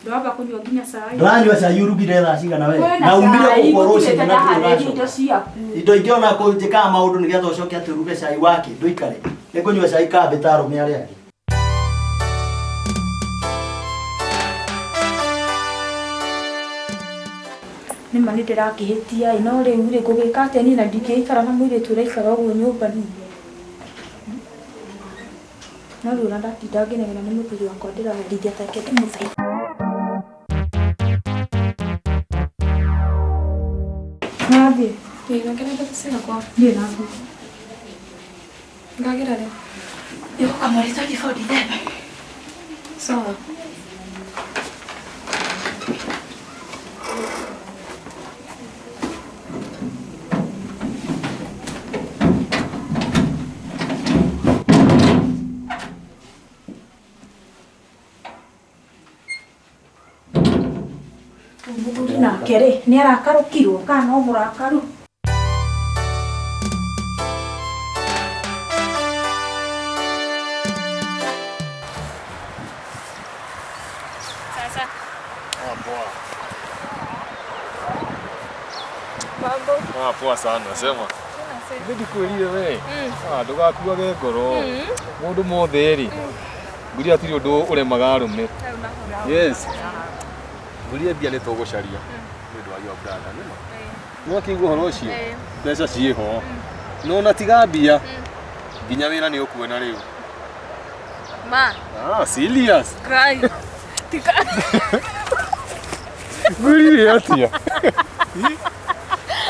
Ndwamba kũnyua nginya cai. Ndũranyua cai ũrugire thaa cigana we? Kwĩna Na umire cai, gũkũ gũtirĩ rũcinĩ na ndũrĩ ndaharĩria indo ũracoka. ciaku. Indo ingĩ ona kũ njĩkaga maũndũ nĩgetha ũcoke atĩ ũruge cai wake ndũikare. Nĩ ngũnyua cai kambĩ ta arũme arĩa angĩ. Nĩ ma nĩ ndĩrakĩhĩtia ĩ, no rĩu rĩ ngũgĩka atĩa niĩ na ndingĩikara na mũirĩtu ũraikara ũguo nyũmba niĩ. No rĩu ona ndatinda ngĩnegena nĩ mũthuri wakwa ndĩraherithia ta reke ndĩmũthaithe. Nathiĩ. Ĩĩ, nengera mbeca ciakwa. Thiĩ nathiĩ. Ngagĩra rĩ? Nĩgũka mweri 24 December. Sawa. Mũthuri nake rĩ nĩ arakarũkirwo kana no mũrakaru? Sasa. Ah, poa. Mambo. Ah, poa sana, sema. Nĩ ndikwĩrire we. Ah, ndũgakuage ngoro. Mũndũ mothe rĩ. Ngũria hatirĩ ũndũ ũremaga arũme. Yes. Ngũria mbia nĩ tũgũcaria. Nĩ ũndũ wa your brother, nĩ ma? Nĩ wakĩigua ũhoro ũcio? Mbeca ciĩho. No na tiga mbia. Nginya wĩra nĩ ũkuona rĩu. Ma. Ah, serious. Cry. Tika. Ngũrire atĩa?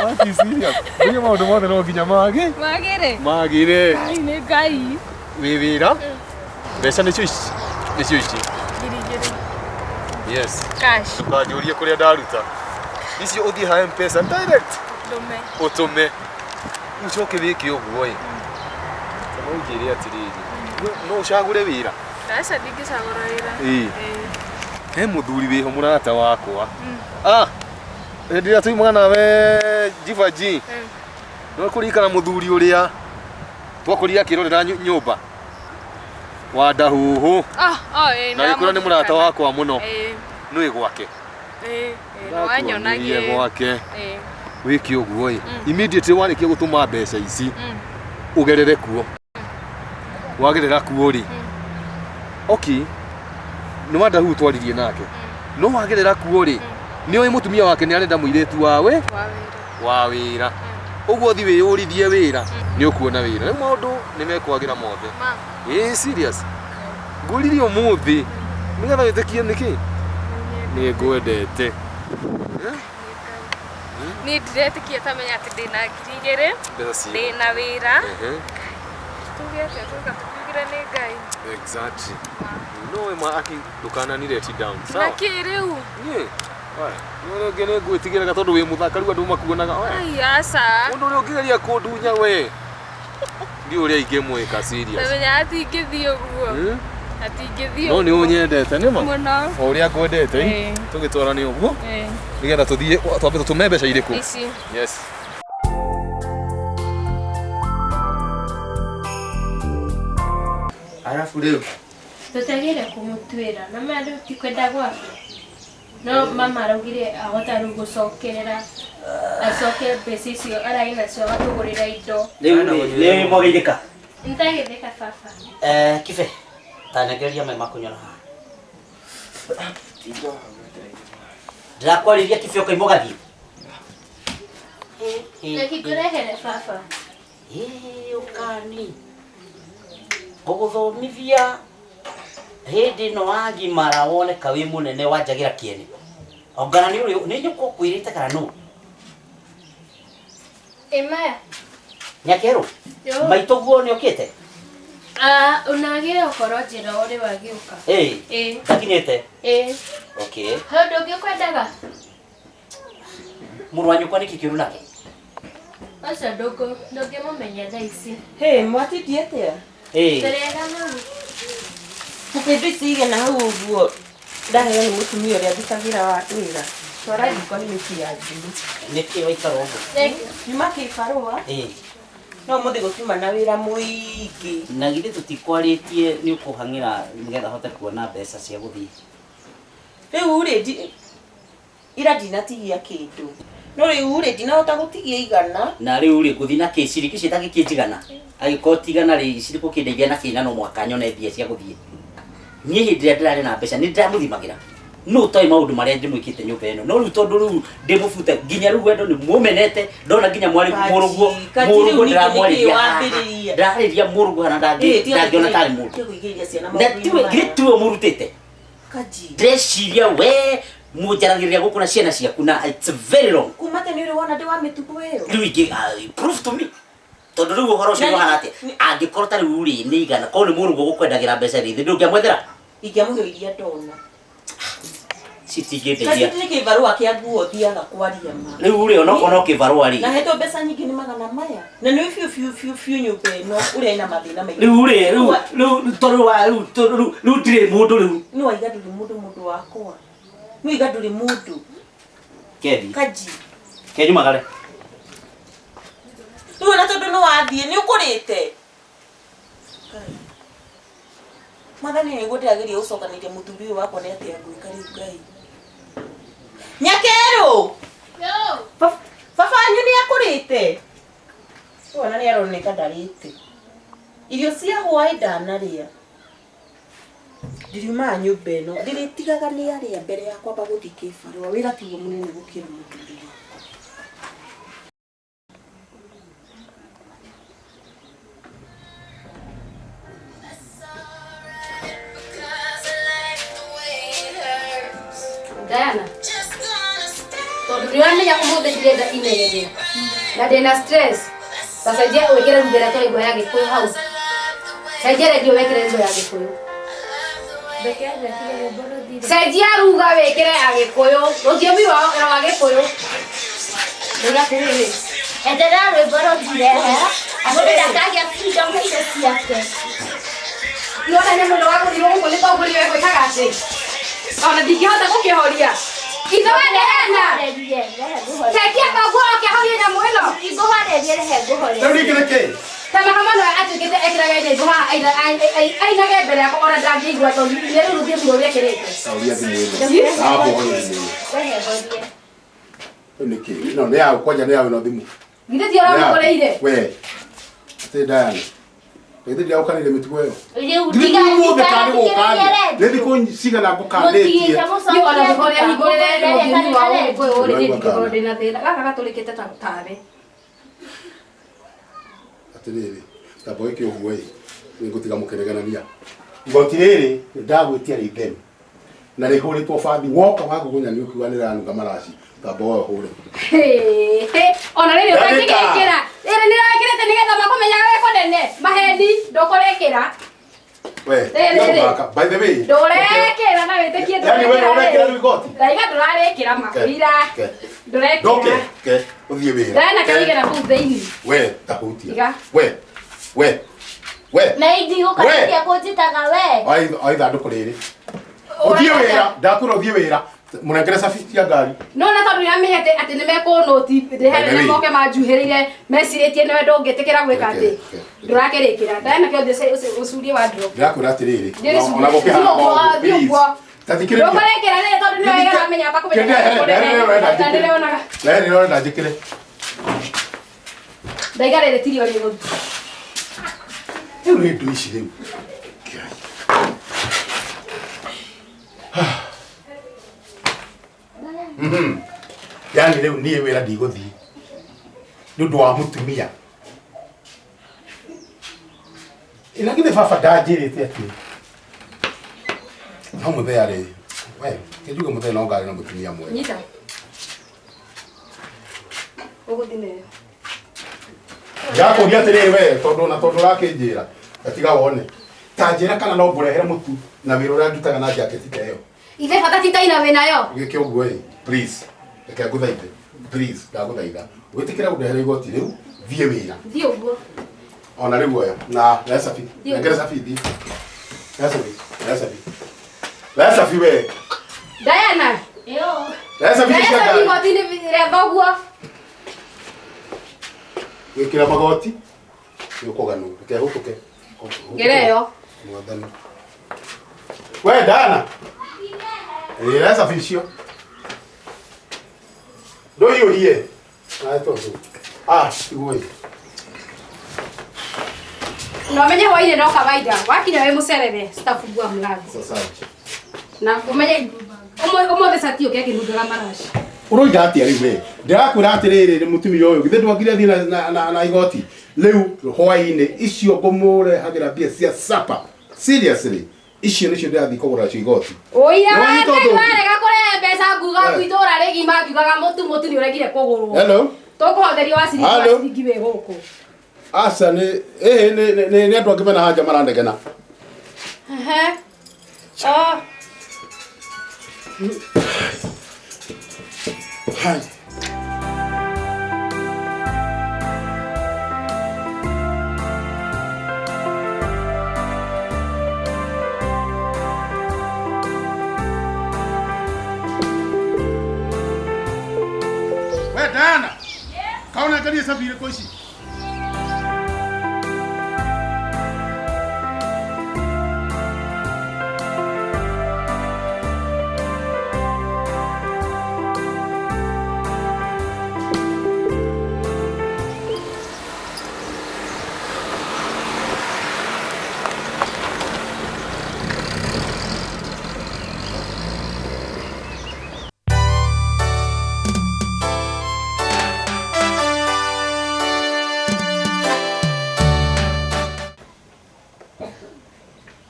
Aki serious. Ngũria maũndũ mothe no nginya mage. Magire. Magire. Ngai nĩ Ngai. Wĩ wĩra. Mbeca nĩcio ici. Nĩcio ici. 2000. Yes. Cash. Ndũkanjũrie kũrĩa ndaruta. Icio ũthiĩ ha M-Pesa direct. Ndũme. Ũtũme. Rĩu ũcoke wĩke ũguo ĩ. No ũnjĩre atĩrĩrĩ. No ũcagũre wĩra. Aca ndingĩcagũra wĩra. Ĩĩ. He mũthuri wĩho mũrata wakwa. Ah, hĩndĩ ĩrĩa tuimaga nawe Jivaji. No kũririkana mũthuri ũrĩa twakorire akĩrorera nyũmba wa Ndahuhu. Ah, oh, ĩĩ. Na gĩkũra nĩ mũrata wakwa mũno. Ĩĩ. Nĩũĩ gwake. Ĩĩ, ĩĩ, no wanyonagie. Ndakuonirie gwake. Ĩĩ. Wĩke ũguo ĩ. Immediately warĩkia gũtũma mbeca ici ũgerere kuo. Wagerera kuo rĩ. Okay. Nĩ wanda huu twaririe nake. No wagerera kuo rĩ, nĩ oĩ mũtumia wake nĩ arenda mũirĩtu wawe wa wĩra. Ũguo thi wĩyũrithie wĩra, nĩ ũkuona wĩra. Rĩu maũndũ nĩ mekwagĩra mothe. Ĩĩ serious. Ngũririe ũmũthĩ nĩgetha wĩtĩkie nĩkĩ? Nĩ ngwendete. Niĩ ndiretĩkia ta menya atĩ ndĩna 2,000 Mbeca ciĩ. ndĩna wĩra. Ehe. Tuge atĩa tuga tũkiugire nĩ Ngai. Exactly. No we ma aki ndukanani let it down. Na Sawa. kĩ rĩu? Niĩ. Oe, nĩ ũrĩa nĩ ngwĩtigĩraga tondũ wĩ mũthaka rĩu andũ makuonaga. Oe. Ai aca. Mũndũ ũrĩa ũngĩgeria kũndunya we. Ndiũ ũrĩa ingĩmwĩka serious. Tamenya atingĩthiĩ ũguo. Hmm? Atingĩthiĩ No nĩ ũnyendete nĩ ma? Mũno. O ũrĩa ngwendete Ĩĩ. tũgĩtwarane ũguo Ĩĩ. nĩgetha tũthiĩ twambe tũtũme mbeca irĩkũ? Ici. Yes. Arabu rĩu Tũtagĩire kũmũtuĩra na maya rĩu ti kwenda gwake. No mama araugire ahota rĩu gũcokerera acoke mbeca icio ararĩ nacio agatũgũrĩra indo. Rĩu nĩ mwageithĩka. Nĩtagĩthĩka baba. Eh, kibe. Tanengereria maĩ ma kũnyua na haha. Ndĩrakwarĩria kibe ũkaima ũgathiĩ. Reke ngũrehere baba. Ĩĩ ũkani. Ngũgũthomithia hĩndĩ ĩno wagimara woneka wĩ mũnene wanjagĩra kĩene. Ongana nĩ ũrĩ nĩ nyũkwa ũkwĩrĩte kana nũ? Ĩ maya. Nyakerũ. Yo. Maitũguo nĩ okĩte? Ah, unagĩre ũkorwo njĩra ũrĩ wagĩũka. Ĩĩ. Ĩĩ. Ndakinyĩte? Ĩĩ. Okay. He ũndũ ũngĩ ũkwendaga? Mũrũ wa nyũkwa nĩkĩ kĩũru nake? Ũcio ndũngĩmũmenya thaa ici. Hĩ, mwatindie atĩa? Ĩĩ. Tũrĩega mami. Kĩndũ ici igana hau ũguo ndaheo nĩ mũtumia ũrĩa ndutagĩra wa wĩra. Twara riko nĩ mĩtu ya ngima. Nĩkĩ waikara ũguo? Nyuma kĩbarũa Ĩĩ. no mũthĩ gũkiuma na wĩra mũingĩ. Na githĩ tũtikwarĩtie nĩ ũkũhang'ĩra nĩgetha hote kuona mbeca cia gũthiĩ. Rĩu rĩ ira ndinatigia kĩndũ. No rĩu rĩ ndinahota gũtigia igana. Na rĩu rĩ ngũthiĩ na kĩ ciringi icio itangĩkĩnjigana. Angĩkorwo ti igana rĩ cirĩ gũkĩndeithia na kĩna no mũhaka nyone mbia cia gũthiĩ. Niĩ hĩndĩ ĩrĩa ndĩrarĩ na mbeca nĩ ndĩramũthimagĩra. No ũtoĩ maũndũ marĩa ndĩmwĩkĩte nyũmba ĩno. No rĩu tondũ rĩu ndĩmũbute nginya rĩu wendo nĩ mũmenete ndona nginya mwarĩ mũrũguo mũrũguo ndĩramwarĩria haha. Ndĩrarĩria mũrũguo hana ndangĩona tarĩ mũndũ. Na tiwe githĩ tiwe ũmũrutĩte. Ndĩreciria we mũnjaragĩrĩria gũkũ na ciana ciaku na it's very wrong. Kuma tene ũrĩ wona ndĩ wa mĩtugo ĩyo. Rĩu ingĩ prove to me. Tondũ rĩu ũhoro ũcio ũhana atĩa? Angĩkorwo ta rĩu rĩ nĩ igana korwo nĩ mũrũguo gũkwendagĩra mbeca rĩ ndũngĩamwethera? Ingĩamũhe iria ndona. Citingĩndeithia. Kaji nĩ kĩbarũa kĩa nguo thiaga kwaria ma. Rĩu rĩ onokorwo no kĩbarũa rĩ. Na hetwo mbeca nyingĩ nĩ magana maya. Na nĩ biũ biũ biũ biũ nyũmba ĩno ũrĩa ĩna mathĩna maingĩ. Rĩu rĩ rĩu rĩu tondũ wa rĩu rĩu rĩu ndirĩ mũndũ rĩu. Nĩ waiga ndũrĩ mũndũ mũndũ wakwa. Nĩ waiga ndũrĩ mũndũ. Kethi. Kaji. Kenyumagare. Rĩu ona tondũ nĩ wathiĩ nĩ ũkũrĩte. Mwathani nĩguo ndĩrageria gũcokanĩria mũthuri ũyũ wakwa nĩ atĩa ngwĩka rĩu Ngai. Nyakerũ. Baba wanyu nĩ akũrĩte. Ona nĩ aroneka ndarĩte. Irio cia hwaĩ ndanarĩa. Ndiriumaga nyũmba ĩno ndĩrĩtigaga nĩ arĩa mbere ya kwamba gũthiĩ kĩbarũa wĩra tiguo mũnene gũkĩra mũthuri wakwa. Diana. Tondũ nĩũramenya ũmũthĩ ndirenda inegene na ndĩna stress. Tacenjia wĩkĩre rwĩmbo ĩrĩa tũraigua ya Gĩkũyũ hau. Cenjia redio wĩkĩre rwĩmbo ya Gĩkũyũ. Cenjia ruga wĩkĩre ya Gĩkũyũ. Rũthiomi rwa Gĩkũyũ. Ndauga atĩrĩrĩ. Eterera rwĩmbo rũthire mũndũ ndakagĩa freedom icio ciake. Nĩwona nyamũ ĩno wagũrirwo gũkũ nĩ tongoria wegwĩkaga atĩ. Ona ndingĩhota gũkĩhoria. Ithe we Diana. Tekia thoguo oke ahorie nyamũ ĩno. Ngũhorerie rehe ngũhorerie. Rĩu ningĩ nĩkĩ? Ta mahamano aya atuĩkĩte ekĩraga nyĩmbo haha ainage mbere yakwa ona ndangĩigua tondũ nĩ rĩu rũthiomi rũrĩa ekĩrĩte. Tauria thimũ ĩno. Sawa horia thimũ ĩno. Rehe horie. Rĩu nĩkĩ? Ĩno nĩ yaũ kwanja nĩ yaũ ĩno thimũ. Githĩ ti ũramũgũrĩire? We. Atĩ Diana. Githĩ ndiragukanĩire mĩtugo ĩyo? Rĩu Githĩ tiga ũmũthĩ karĩ gũkania? tiga Nĩ thikũ cigana ngũkanĩtie? Niĩ ona ngĩkorwo hingũrĩre rũthiomi rwa Ũgĩkũyũ rĩ, niĩ ndingĩkorwo ndĩna thĩna. Gaka gatũrĩkĩte ta tawe. Atĩrĩrĩ, tamba wĩke ũguo ĩ, nĩngũtiga mũkĩnegenania. Igoti rĩrĩ ndagwĩtia rĩ itheru na rĩhũrĩtwo bathi woka wagugunya nĩ ũkiuga nĩranunga maraci tamba woe ũhũre. Ona rĩrĩ Ndagĩka. ũtangĩgĩkĩra. Rĩrĩ nĩrekĩrĩte nĩgetha makũmenyaga wĩ kũnene. Maheni ndũkũrekĩra. We, Rĩrĩ, rĩrĩ. gũthaka. By the way, Ndũrekĩra na wĩtĩkie Yani we ndũrekĩra rĩu igoti? Ndaiga ndũrarekĩra makwĩra. Ke. Ndũrekĩra. Ndoke, ke, ũthiĩ wĩra. Ndana Ke. kaigĩra kũu thĩinĩ. We, tahutia. Tiga. We, we, we. Na indigũkanĩria kũnjĩtaga we. Oya ithandũkũ rĩrĩ. Ũthiĩ wĩra, ndakwĩra ũthiĩ wĩra. Mũnengere cabi cia ngari. No na tondũ nĩramenya atĩ atĩ nĩmekũnũti By the way. ndĩhere moke manjuhĩrĩire mecirĩtie nĩwe ndũngĩtĩkĩra gwĩka atĩ ndũrakĩrĩkĩra ndana kĩothe ũcurie wa ndro Ndĩrakwĩra atĩrĩrĩ, Thiĩ ona gũkĩhana ũguo, ũguo, thiĩ please. ũguo. Ta thikĩrĩria. Ndũkũrekĩra rĩrĩ tondũ nĩwe ũramenya bakũmenya Kĩndĩ, here, here, ũrenda njĩkĩre. ndĩrĩonaga Rehe rĩrĩa ũrenda njĩkĩre. ndaiga rĩrĩ tirio rĩgũthiĩ Rĩu nĩ indo ici rĩu. Yani rĩu niĩ wĩra ndigũthiĩ nĩ ũndũ wa mũtumia. Ĩ, na githĩ baba ndanjĩrĩte atĩ no mũthee arĩ we kĩnjuge mũthee no ngarĩ na mũtumia mwega. Nyita. Ũgũthiĩ nayo. Ndakũria atĩrĩrĩ we tondũ na tondũ ũrakĩnjĩra gatiga wone ta njĩra kana no ngũrehere mũtu na wĩra ũrĩa ndutaga na jaketi ta ĩyo Ithe bata ti taina wĩ nayo. gĩke ũguo ĩ please reke ngũthaithe please ndagũthaitha wĩtĩkĩre gũndehera igoti rĩu thiĩ wĩra Thiĩ ũguo. ona rĩu oya na rehe cabi Thiĩ nengere cabi thiĩ rehe cabi rehe cabi rehe cabi we Diana. Yo. rehe cabi cia Diana ngari igoti-inĩ rĩa thoguo. gwĩkĩra magoti nĩ ũkũganwo reke hũtũke Ngere ĩyo. mwathani we Diana ĩ rehe cabi icio ndũiyũrie nawe tondũ ah tiguo ĩ Na ũmenye hwainĩ no kawaida. Wakinya wĩ mũcerere sitafungua mlango. sasa Na ũmenye ũmũthĩ cati ũke akĩnungaga maraci. uroiga atia rĩu we ndĩrakwĩra atĩrĩrĩ nĩ mũtumia ũyũ githĩ ndwokire thiĩ na, na, na, na igoti rĩu hwainĩ icio ngũmũrehagĩra mbia cia sapa seriously icio nĩcio ndĩrathiĩ kũgũra nacio igoti Ũira Nĩ wa wanyita Ngai ũndũ ũngĩ? warega kũrehe mbeca nguga Eh. ngu itũra rĩgima ngiugaga mũtu mũtu nĩ ũregire kũgũrwo. hello Tũkũhotherio wa ciringi wa Hello. ciringi wĩ gũkũ. aca nĩ ĩhĩ nĩ nĩ nĩ andũ angĩ mena hanja maranegena Ehe. Oh. Hai. We Diana, kaona angalia sabi ile koici.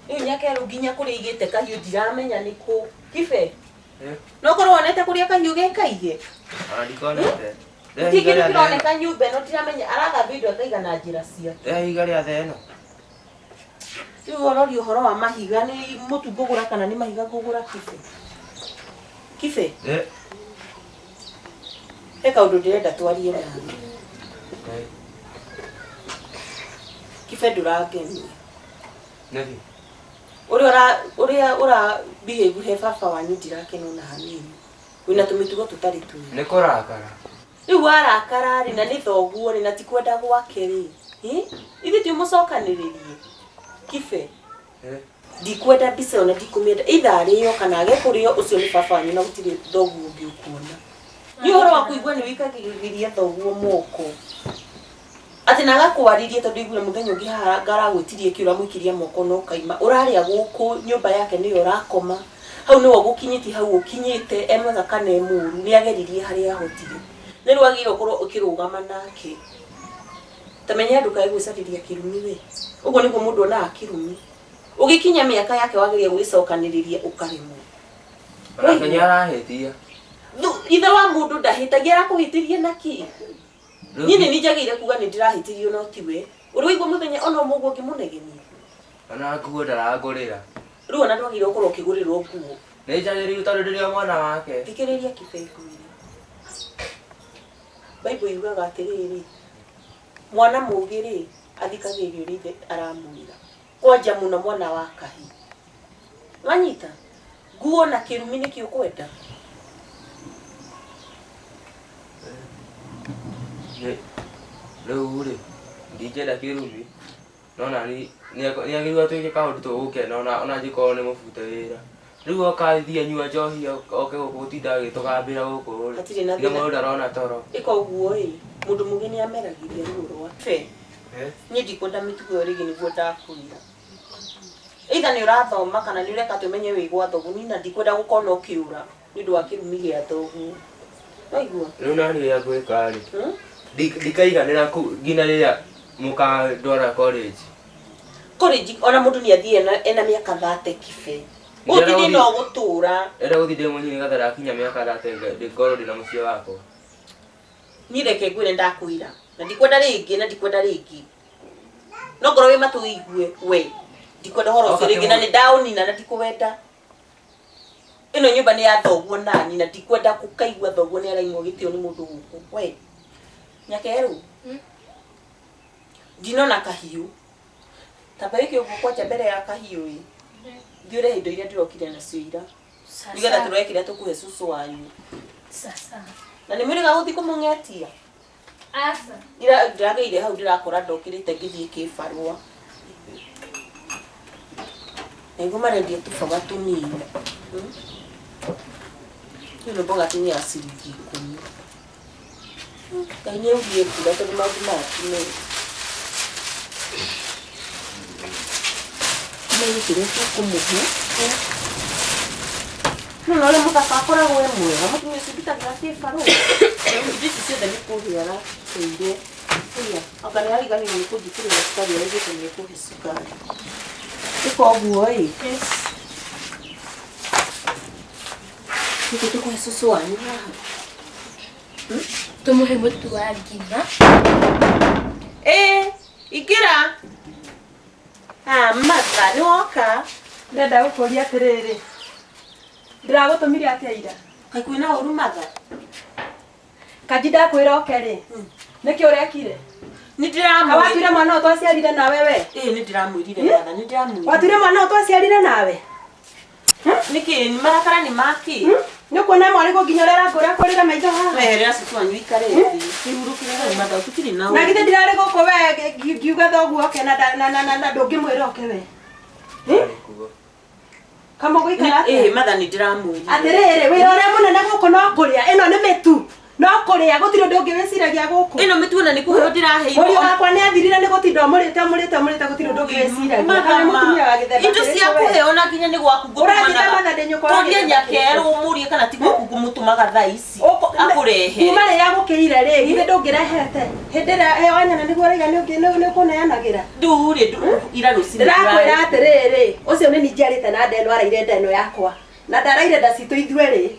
Rĩu nyakerũ nginya kũrĩa igĩte kahiũ ndiramenya nĩ kũ kibe no korwo wonete kũrĩa kahiũ gekaige Ndikonete. ti kĩndũ kĩroneka nyũmba ĩno ndiramenya aragambia indo akaiga na njĩra ciake Rehe ihiga rĩa theno. Rĩu ũrori ũhoro wa mahiga nĩ mũtu ngũgũra kana nĩ mahiga ngũgũra kibe kibe he kaũndũ ndĩrenda twarie nawe kibe ndũrangenia Nĩkĩ? ũrĩa ũra ũrĩa ũra behave he baba wanyu ndirakena ona hanini wĩna tũmĩtugo tũtarĩ twega Nĩ kũrakara. rĩu warakara rĩ na nĩ thoguo rĩ na ti kwenda gwake rĩ ithuĩ ti mũcokanĩrĩrie kibe ndikwenda mbica ĩyo na ndikũmĩenda either arĩo kana age kũrĩo ũcio nĩ baba wanyu na gũtirĩ thoguo ũngĩ ũkuona nĩ ũhoro wa kũigua nĩ wĩikagĩrĩria thoguo moko Atĩ na agakwarĩria tondũ aiguire mũthenya ũngĩ haha ngaragwĩtirie kĩ ũramũikiria moko na ũkaima. Ũrarĩa gũkũ nyũmba yake nĩyo ũrakoma. Hau nĩwe ũgũkinyĩtie hau ũkinyĩte e mwega kana e mũru nĩ ageririe harĩa ahotire. Nĩ rĩu wagĩrĩirwo ũkorwo ũkĩrũgama nake. Ta menya ndũkae gwĩcarĩria kĩrumi we. Ũguo nĩguo mũndũ onaga kĩrumi. Ũgĩkinya mĩaka yake wageria gwĩcokanĩrĩria ũkaremwo. Onake nĩ arahĩtia. Ithe wa mũndũ ndahĩtagia arakũhĩtĩria na kĩ? Niĩ nĩ niĩ njagĩrĩire kuga nĩ ndĩrahĩtĩrio no tiwe. Ũrĩ waigua mũthenya ona ũmwe ũguo ngĩmũnegenia? Ona nguo ndarangũrĩra. Rĩu ona ndwagĩrĩirwo gũkorwo ũkĩgũrĩrwo nguo. Nĩ njagĩrĩirwo tondũ ndĩrĩ o mwana wake. Thikĩrĩria Kibe ngwĩre. Bible yugaga atĩrĩrĩ, mwana mũgĩ rĩ, athikagĩrĩria ũrĩa ithe aramwĩra. Kwanja mũno mwana wa kahĩĩ. Wanyita? Nguo na kĩrumi nĩkĩ ũkwenda? Rĩu rĩ, ndingĩenda kĩrumi, no nani nĩagĩrĩirwo atwĩke kaũndũ tũgũkena ona angĩkorwo nĩ mũbute wĩra. Rĩu oka athiĩ anyua njohi oke gũkũ gũtinda agĩtũgambĩra gũkũ rĩ, Hatirĩ na nginya thĩna. mũndũ ndarona toro. Ĩka ũguo ĩ, mũndũ mũgĩ nĩ ameragĩria ruo rwake. Niĩ ndikwenda mĩtugo ĩyo rĩngĩ nĩguo ndakwĩra. Either nĩ ũrathoma kana nĩ ũreka atĩ ũmenye wĩ gwa thoguo. Niĩ na ndikwenda gũkona ũkĩũra nĩ ũndũ wa kĩrumi gĩa thoguo. Waigua? Rĩu nani ũrĩa ngwĩka rĩ, ndikaiganĩra nginya rĩrĩa mũkandwara college. College ona mũndũ nĩ athiĩ ena mĩaka thate kibe. Ũyũ ti thĩna ũgũtũra. Ndĩrenda gũthiĩ ndĩ mũnini nĩgetha ndakinya mĩaka thate ngorwo ndĩna mũciĩ wakwa. Niĩ reke ngwĩre ndakwĩra na ndikwenda rĩngĩ na ndikwenda rĩngĩ. No ngorwo wĩ matũ ũigue we ndikwenda ũhoro ũcio rĩngĩ na nĩ ndaũnina na ndikũwenda. Ĩno nyũmba nĩ ya thoguo nani na ndikwenda gũkaigua thoguo nĩ araimwo gĩtĩo nĩ mũndũ gũkũ. We Nyakerũ ndinona kahiũ. Tamba wĩke ũguo kwanja mbere ya kahiũ ĩ. Thiĩ ũrehe indo iria ndĩrokire nacio ira. Nĩgetha tũrore kĩrĩa tũkũhe cũcũ wanyu. Sasa. Na nĩ mwĩrĩga gũthiĩ kũmũng'etia? Aca. Ira ndĩragĩire hau ndĩrakora ndokĩrĩte ngĩthiĩ kĩbarũa. Nĩguo marendia tũboga tũnini. Ĩno mboga nĩ ya ciringi ikũmi. Ngai nĩ aurie mbura tondũ maũndũ maya ti mega. Menye kĩrĩa tũkũmũhe. No na ũrĩa mũthaka akoragwo e mwega mũtumia ũcio ndutagĩra kĩbarũa. Indo ici ciothe nĩ kũhe araheire. Ĩya, anga nĩ ariganĩirwo nĩ kũnjĩkĩrĩra cukari araugĩte nĩ ekũhe cukari. Ĩka ũguo ĩ. Nĩkĩ tũkũhe cũcũ wanyu haha? Tũmũhe mũtu wa ngima. Ĩ, ingĩra. Ah, Martha, nĩ woka? Ndĩrenda gũkũria atĩrĩrĩ, ndĩragũtũmire atĩa ira? Kaĩ kwĩna ũru Martha? Kanji ndakwĩra oke rĩ, nĩkĩ ũrekire? Nĩ ndĩramwĩrire. Watuire mwana ũyũ twaciarire nawe we? Ĩĩ nĩ ndĩramwĩrire Martha, nĩ ndĩramwĩrire. Watuire mwana ũyũ twaciarire nawe? Nĩkĩ marakara nĩ makĩ? Nĩ ũkuona mwarĩ guo nginya ũrĩa arangũra kũrĩra maitho haha? Weherera cũcũ wanyu ikare thĩ. Kĩhurũkĩre hau Martha, tũtirĩ na Na githĩ ndirarĩ gũkũ we ngiuga thoguo oke na na ndũngĩmwĩra oke we? Kama gũikara atĩa? Ĩĩ Martha nĩ ndĩramwĩrire. Atĩrĩrĩ, wĩra ũrĩa mũnene gũkũ no kũrĩa, ĩno nĩ mĩtu. No kũrĩa gũtirĩ ũndũ ũngĩ wĩciragia gũkũ. Ĩno mĩtu ona nĩ kũheo ndĩraheirwo. Mũriũ wakwa nĩ athirire nĩ gũtinda ũmũrĩte ũmũrĩte ũmũrĩte gũtirĩ ũndũ ũngĩ wĩciragia. Kana nĩ mũtumia wa gĩthemba Indo kĩrĩkũ cia we? kũheo na nginya nĩ gwaku Ũranjĩta Martha ndĩ nyũkwa wa Tũrie gĩthemba nyakerũ kĩrĩkũ? ũmũrie kana ti gwaku ngũmũtũmaga thaa ici. Akũrehere. Kuma rĩrĩa gũkĩire rĩ, githĩ ndũngĩrehete? Hĩndĩ ĩrĩa wanyona nĩguo ũraiga nĩ ũkũneanagĩra. Rĩu rĩ, ira rũcinĩ. Ndĩrakwĩra atĩrĩrĩ, ũcio nĩ niĩ njiarĩte na nda ĩno araire nda ĩno yakwa. Na ndaraire nda citũ ithuerĩ.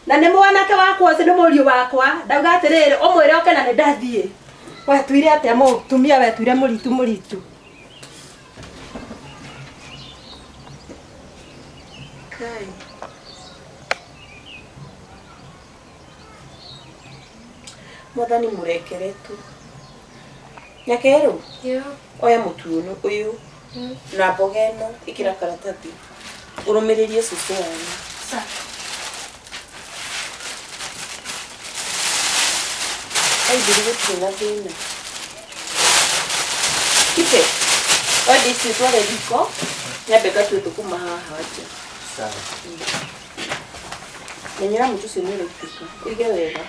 Na nĩ mwanake wakwa ũcio nĩ mũriũ wakwa. Ndauga atĩrĩrĩ, ũmwĩre oke na nĩ ndathiĩ. Wetuire atĩa mũtumia wetuire mũritu mũritu. Kai. Mwathani mũrekere tu. Nyakerũ, oya mũtu ũyũ na mboga ĩno ĩkĩra karatathi ũrũmĩrĩrie cũcũ wanyu. Aithiri gũtirĩ na thĩna. Kibe, oya indo ici ũtware riko nyambe ngatue thũkũma haha nja. Sawa. Menyera mũtu ũcio nĩ ũraitĩka, ũige wega.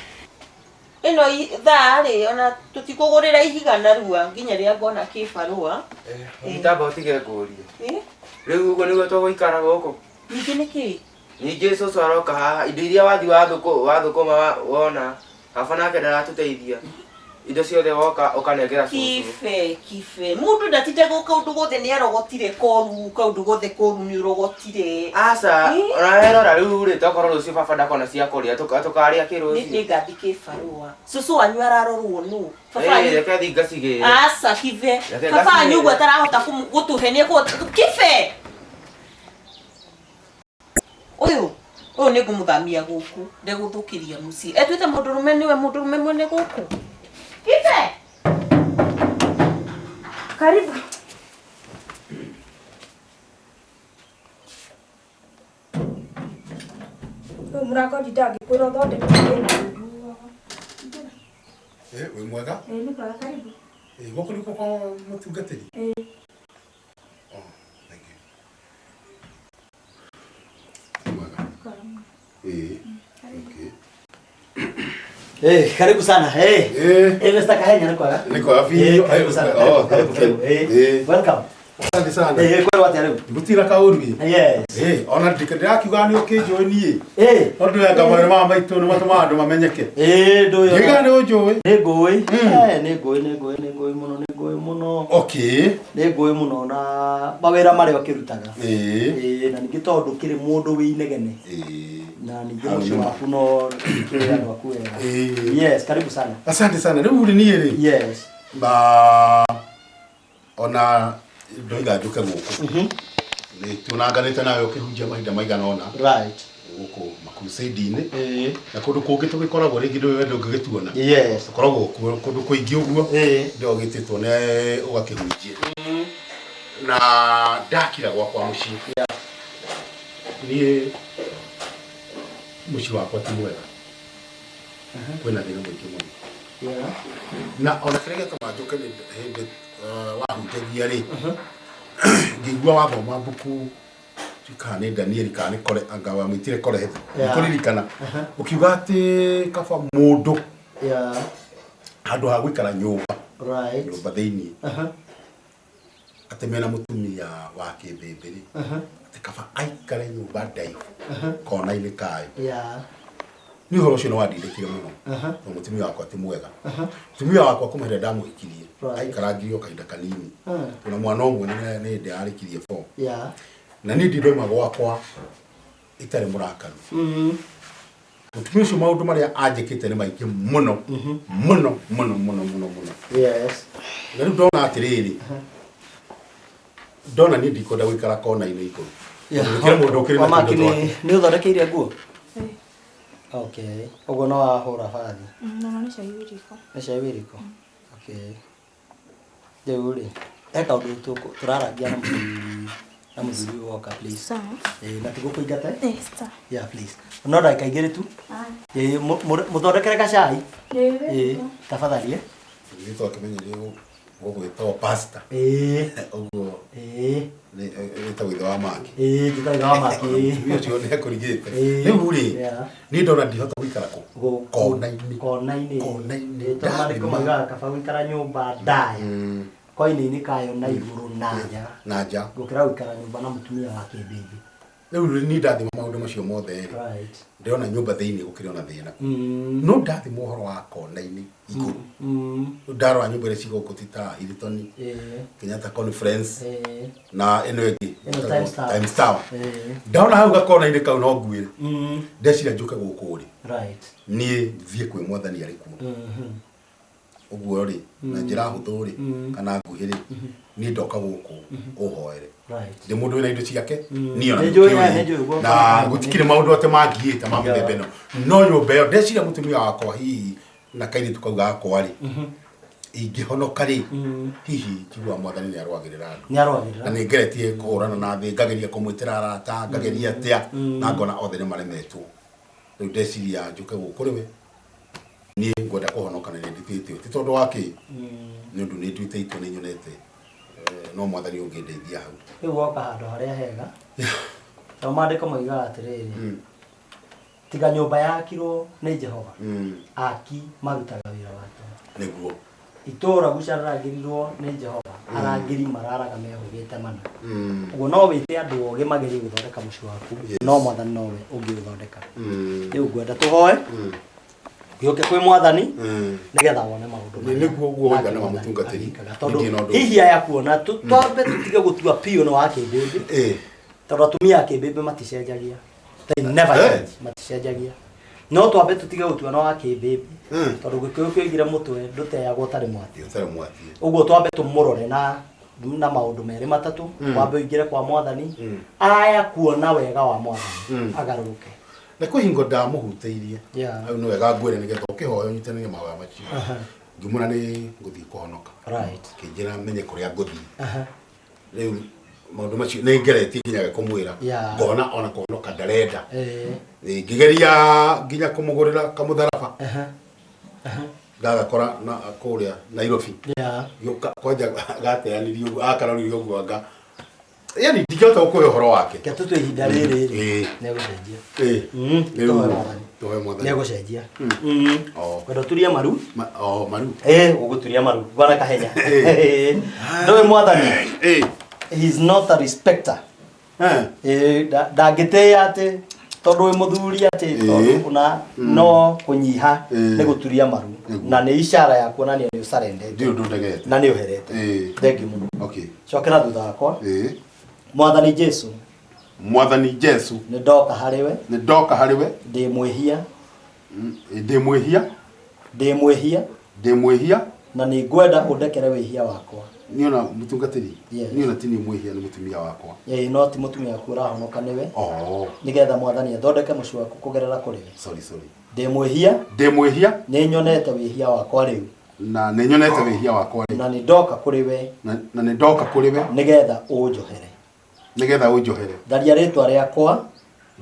Ĩno thaa rĩ ona tũtikũgũrĩra ihiga narua nginya rĩrĩa ngona kĩbarũa. Mũtamba ũtige ngũrie. Ĩ? Rĩu ũguo nĩguo tũgũikara gũkũ. Ningĩ nĩkĩ? Ningĩ cũcũ aroka haha indo iria wathi wathũkũma wona baba nake ndaratũteithia. Indo ciothe woka ũkanengera cũcũ. Kibe, kibe. Mũndũ ndatindaga kaũndũ gothe nĩ arogotire koru, kaũndũ gothe koru nĩ ũrogotire. Aca, ona werora rĩu rĩ tokorwo rũciũ baba ndakona cia kũrĩa tũkarĩa kĩ rũciũ. Nĩ ngathi kĩbarũa. Cũcũ wanyu ararorwo nũ? Baba Ĩ, wanyu reke thiĩ ngacigĩre. Aca kibe. Reke Baba wanyu ngacigĩre. ũguo atarahota gũtũhe nĩ ekũhota kibe. Ũyũ ũyũ nĩ ngũmũthamia gũkũ ndegũthũkĩria mũciĩ. Etuĩte mũndũrũme nĩwe mũndũrũme mwene gũkũ. Kibe. Karibu. Rĩu mũrango ndingĩkwĩra ũthondeke kĩndũ. Eh, wĩ mwega? Ĩĩ nĩ kwega karibu. Eh, gũkũ nĩkuo kwa mũtungatĩri? Ĩĩ. Oh, thank you. Mwega. Eh, okay. Eh, karibu sana. Eh. Eh, Mr. Kahenya nĩ kwega? Nĩ kwega biũ. Eh, karibu sana. Oh, Karibu, thank you. karibu. Eh, welcome. Asante sana. Eh, kwĩrwo atĩa rĩu? Gũtirĩ kaũru ĩ. Yes. Eh, ona ndĩrakiuga nĩ ũkĩnjũĩ niĩ. Eh. Tondũ anga mawĩra ma maitũ nĩ matũmaga andũ mamenyeke. Eh, ndũĩ. Ndiga nĩ ũnjũĩ. Nĩ ngũĩ. Eh, nĩ ngũĩ, nĩ ngũĩ, nĩ ngũĩ mũno, nĩ ngũĩ mũno. Okay. Nĩ ngũĩ mũno na mawĩra marĩa ũkĩrutaga. Eh. Eh, na ningĩ tondũ ũkĩrĩ mũndũ wĩ inegene. Eh. Na ningĩ Hau mũciĩ nĩma. waku no kĩrĩ andũ aku wega. Eh. Yes, karibu sana. Asante sana. Rĩu rĩ niĩ rĩ. Yes. Na ona ndoiga njũke gũkũ. Nĩ tunanganĩte nawe ũkĩhunjia mahinda maigana ũna. Right. Gũkũ makrusade-inĩ. Na kũndũ kũngĩ tũgĩkoragwo rĩngĩ ndũĩ we ndũngĩgĩtuona. Yes. Tũkoragwo kuo kũndũ kũingĩ ũguo. Ndio ũgĩtĩtwo nĩ ũgakĩhunjia. Na ndakira gwakwa mũciĩ. Niĩ mũciĩ wakwa ti mwega. Kwĩna thĩna mũingĩ mũno. Yeah. Na ona kĩrĩa gĩatũma njũke nĩ hĩndĩ wahunjagia rĩ ngĩigua wathoma mbuku kana nĩ Danieli kana nĩ Kore anga wamwĩtire Korehethu Yeah. ndikũririkana ũkiuga atĩ kaba mũndũ Yeah. handũ ha gũikara nyũmba Right. nyũmba thĩiniĩ atĩ mena mũtumia wa kĩmbĩmbĩ rĩ atĩ kaba aikare nyũmba ndaihu kona-inĩ kayo Yeah. nĩ ũhoro ũcio nĩ wandindĩkire mũno tondũ mũtumia wakwa ti mwega mũtumia wakwa kuma hĩndĩ ĩrĩa ndamũhikirie aikarangire o kahinda kanini ona mwana ũmwe nĩ hĩndĩ arĩkirie form Yeah. na niĩ ndi ndauma gwakwa itarĩ mũrakaru mũtumia ũcio maũndũ marĩa anjĩkĩte nĩ maingĩ mũno mũno mũno mũno mũno mũno Yes. na rĩu ndona atĩrĩrĩ ndona niĩ ndikwenda gũikara kona-inĩ igũrũ Yeah. Gũkĩra mũndũ ũkĩrĩ na Wamaki kĩndũ twake. nĩ ũthondekeire nguo? Okay. Ũguo no wahũra bathi. No nĩ cai wĩ riko. Nĩ cai wĩ riko? Okay. Rĩu rĩ, he kaũndũ tũrarangia na mũthuri na mũthuri ũyũ woka please. Sawa. Eh, na tigũkũingata? Eh, sawa. Yeah, please. No ndagĩka igĩrĩ tu. Aya. Ĩĩ, mũthondekere gacai. Ĩĩ, Ĩĩ, tafadhali eh. Gĩtwa twakĩmenyerie gũgwĩtwo pastor Ĩĩ. ũguo Ĩĩ. wĩtagwo ithe wa Maki. Ĩĩ, njĩtagwo ithe wa Maki. Mũtumia ũcio nĩ ekũrigĩte. Ĩĩ. Rĩu rĩ, Yeah. niĩ ndona ndihota gũikara kũ kona-inĩ. Kona-inĩ. Kona-inĩ. Tondũ maandĩko maugaga kaba gũikara nyũmba ndaya koine-inĩ kayo na igũrũ na nja Na nja. gũkĩra gũikara nyũmba na mũtumia wa kĩmbĩmbĩ. Rĩu niĩ ndathima maũndũ macio mothe rĩ, Right. ndĩrona nyũmba thĩinĩ gũkĩrĩ ona thĩna. No ndathima ũhoro wa kona-inĩ igũrũ. Rĩu ndarora nyũmba iria ci gũkũ ti ta Hilton, Kenyatta Conference na ĩno ĩngĩ Ĩno Times Tower. Times Tower. Ĩĩ. Ndona hau gakona-inĩ kau no nguĩre. Ndeciria njũke gũkũ rĩ, Right. niĩ thiĩ kwĩ mwathani arĩ kuo. Ũguo rĩ, na njĩra hũthũ rĩ, kana nguhĩ rĩ, niĩ ndoka gũkũ ũhoere. Right. Ndĩ mũndũ wĩna indo ciake, niĩ ona Nĩ njũĩ, nĩkĩũĩ. nĩ njũĩ guoko na na- gũtikĩrĩ maũndũ atĩ mangiĩte ma mĩthemba ĩno. No nyũmba ĩyo ndeciria mũtumia wakwa hihi na kairĩtu kau gakwa rĩ, ingĩhonoka rĩ, hihi njiguaga mwathani nĩ arũagĩrĩra andũ. Nĩ arũagĩrĩra. Na nĩ ngeretie kũhũrana na thĩ, ngageria kũmwĩtĩra arata, ngageria atĩa, na ngona othe nĩ maremetwo. Rĩu ndeciria njũke gũkũ rĩ we, niĩ ngwenda kũhonoka na nĩ nduĩte ti tondũ wa kĩ, nĩ ũndũ nĩ nduĩte itua nĩ nyonete no mwathani ũngĩndeithia hau. Rĩu woka handũ harĩa hega. Tondũ maandĩko moigaga atĩrĩrĩ, Tiga nyũmba yakirwo nĩ Jehova, aki marutaga wĩra wa tũhũ. Nĩguo. Itũũra guca rĩrangĩrirwo nĩ Jehova, arangĩri mararaga mehũgĩte mana. Ũguo no wĩte andũ ogĩ magerie gũthondeka mũciĩ waku, no Mwathani nowe ũngĩũthondeka. Rĩu ngwenda tũhoe, ũgĩũke kwĩ Mwathani nĩgetha wone maũndũ Nĩ nĩguo ũguo waiga nĩ wa mũtungatĩri. Tondũ Ndirĩ na ũndũ. Hihi aya kuona twambe tũtige gũtua piũ nĩ wa kĩmbĩmbĩ, tondũ atumia a kĩmbĩmbĩ maticenjagia. They never change, maticenjagia. No twambe tũtige gũtua nĩ wa kĩmbĩmbĩ, tondũ Gĩkũyũ kĩoigire mũtwe ndũteagwo ũtarĩ mwatie. Ũtarĩ mwatie. Ũguo twambe tũmũrore na maũndũ merĩ matatũ. Wambe ũingĩre kwa Mwathani, aya kuona wega wa Mwathani, agarũrũke. Na kwĩ hingo ndamũhutĩirie. Yeah. Hau nĩ wega ngwĩre nĩgetha ũkĩhoya ũnyitanĩre mahoya macio. Ngĩmwĩra nĩ ngũthiĩ kũhonoka. Kĩnjĩra menye kũrĩa ngũthiĩ. Rĩu maũndũ macio nĩ ngeretie nginya kũmwĩra. Ngona ona kũhonoka ndarenda. Ngĩgeria nginya kũmũgũrĩra kamũtharaba. Ndagakora na kũrĩa Nairobi. Gĩũka kwanja gateanĩrio ũguo, akaroririo ũguo anga. Yani ndingĩhota gũkũhe ũhoro wake. Reke tũtue ihinda rĩrĩ rĩ, nĩegũcenjia. Rĩu Tũhoe Mwathani. Tũhoe Mwathani. Nĩegũcenjia. Kwenda ũturie maru. Oh, maru. Ũgũturia maru. Bwana Kahenya. Ndũĩ Mwathani. He is not a respecter. Ndangĩtĩĩa atĩ tondũ wĩ mũthuri atĩ tondũ ũna no kũnyiha nĩ gũturia maru, na nĩ ishara ya kuonania nĩ ũcarendete. Ndirĩ ũndũ ndegete. Na nĩ ũherete. Thengiũ mũno. Okay. Cokera thutha wakwa. Mwathani Jesu. Mwathani Jesu. Nĩ ndoka harĩ we. Nĩ ndoka harĩ we. Ndĩ mwĩhia. Ndĩ mwĩhia. Ndĩ mwĩhia. Ndĩ mwĩhia. Na nĩ ngwenda ũndekere wĩhia wakwa. Niĩ ona mũtungatĩri. Yes. Niĩ ona ti niĩ mwĩhia, nĩ mũtumia wakwa. Ĩĩ, no ti mũtumia waku ũrahonoka, nĩwe. Oh. Nĩgetha Mwathani athondeke mũciĩ waku kũgerera kũrĩ we. Sorry, sorry. Ndĩ mwĩhia. Ndĩ mwĩhia. Nĩ nyonete wĩhia wakwa rĩu. Na nĩ nyonete wĩhia wakwa rĩu. Na nĩ ndoka kũrĩ we. Na nĩ ndoka kũrĩ we. Nĩgetha ũnjohere. Nĩgetha ũnjohere. Tharia rĩtwa rĩakwa.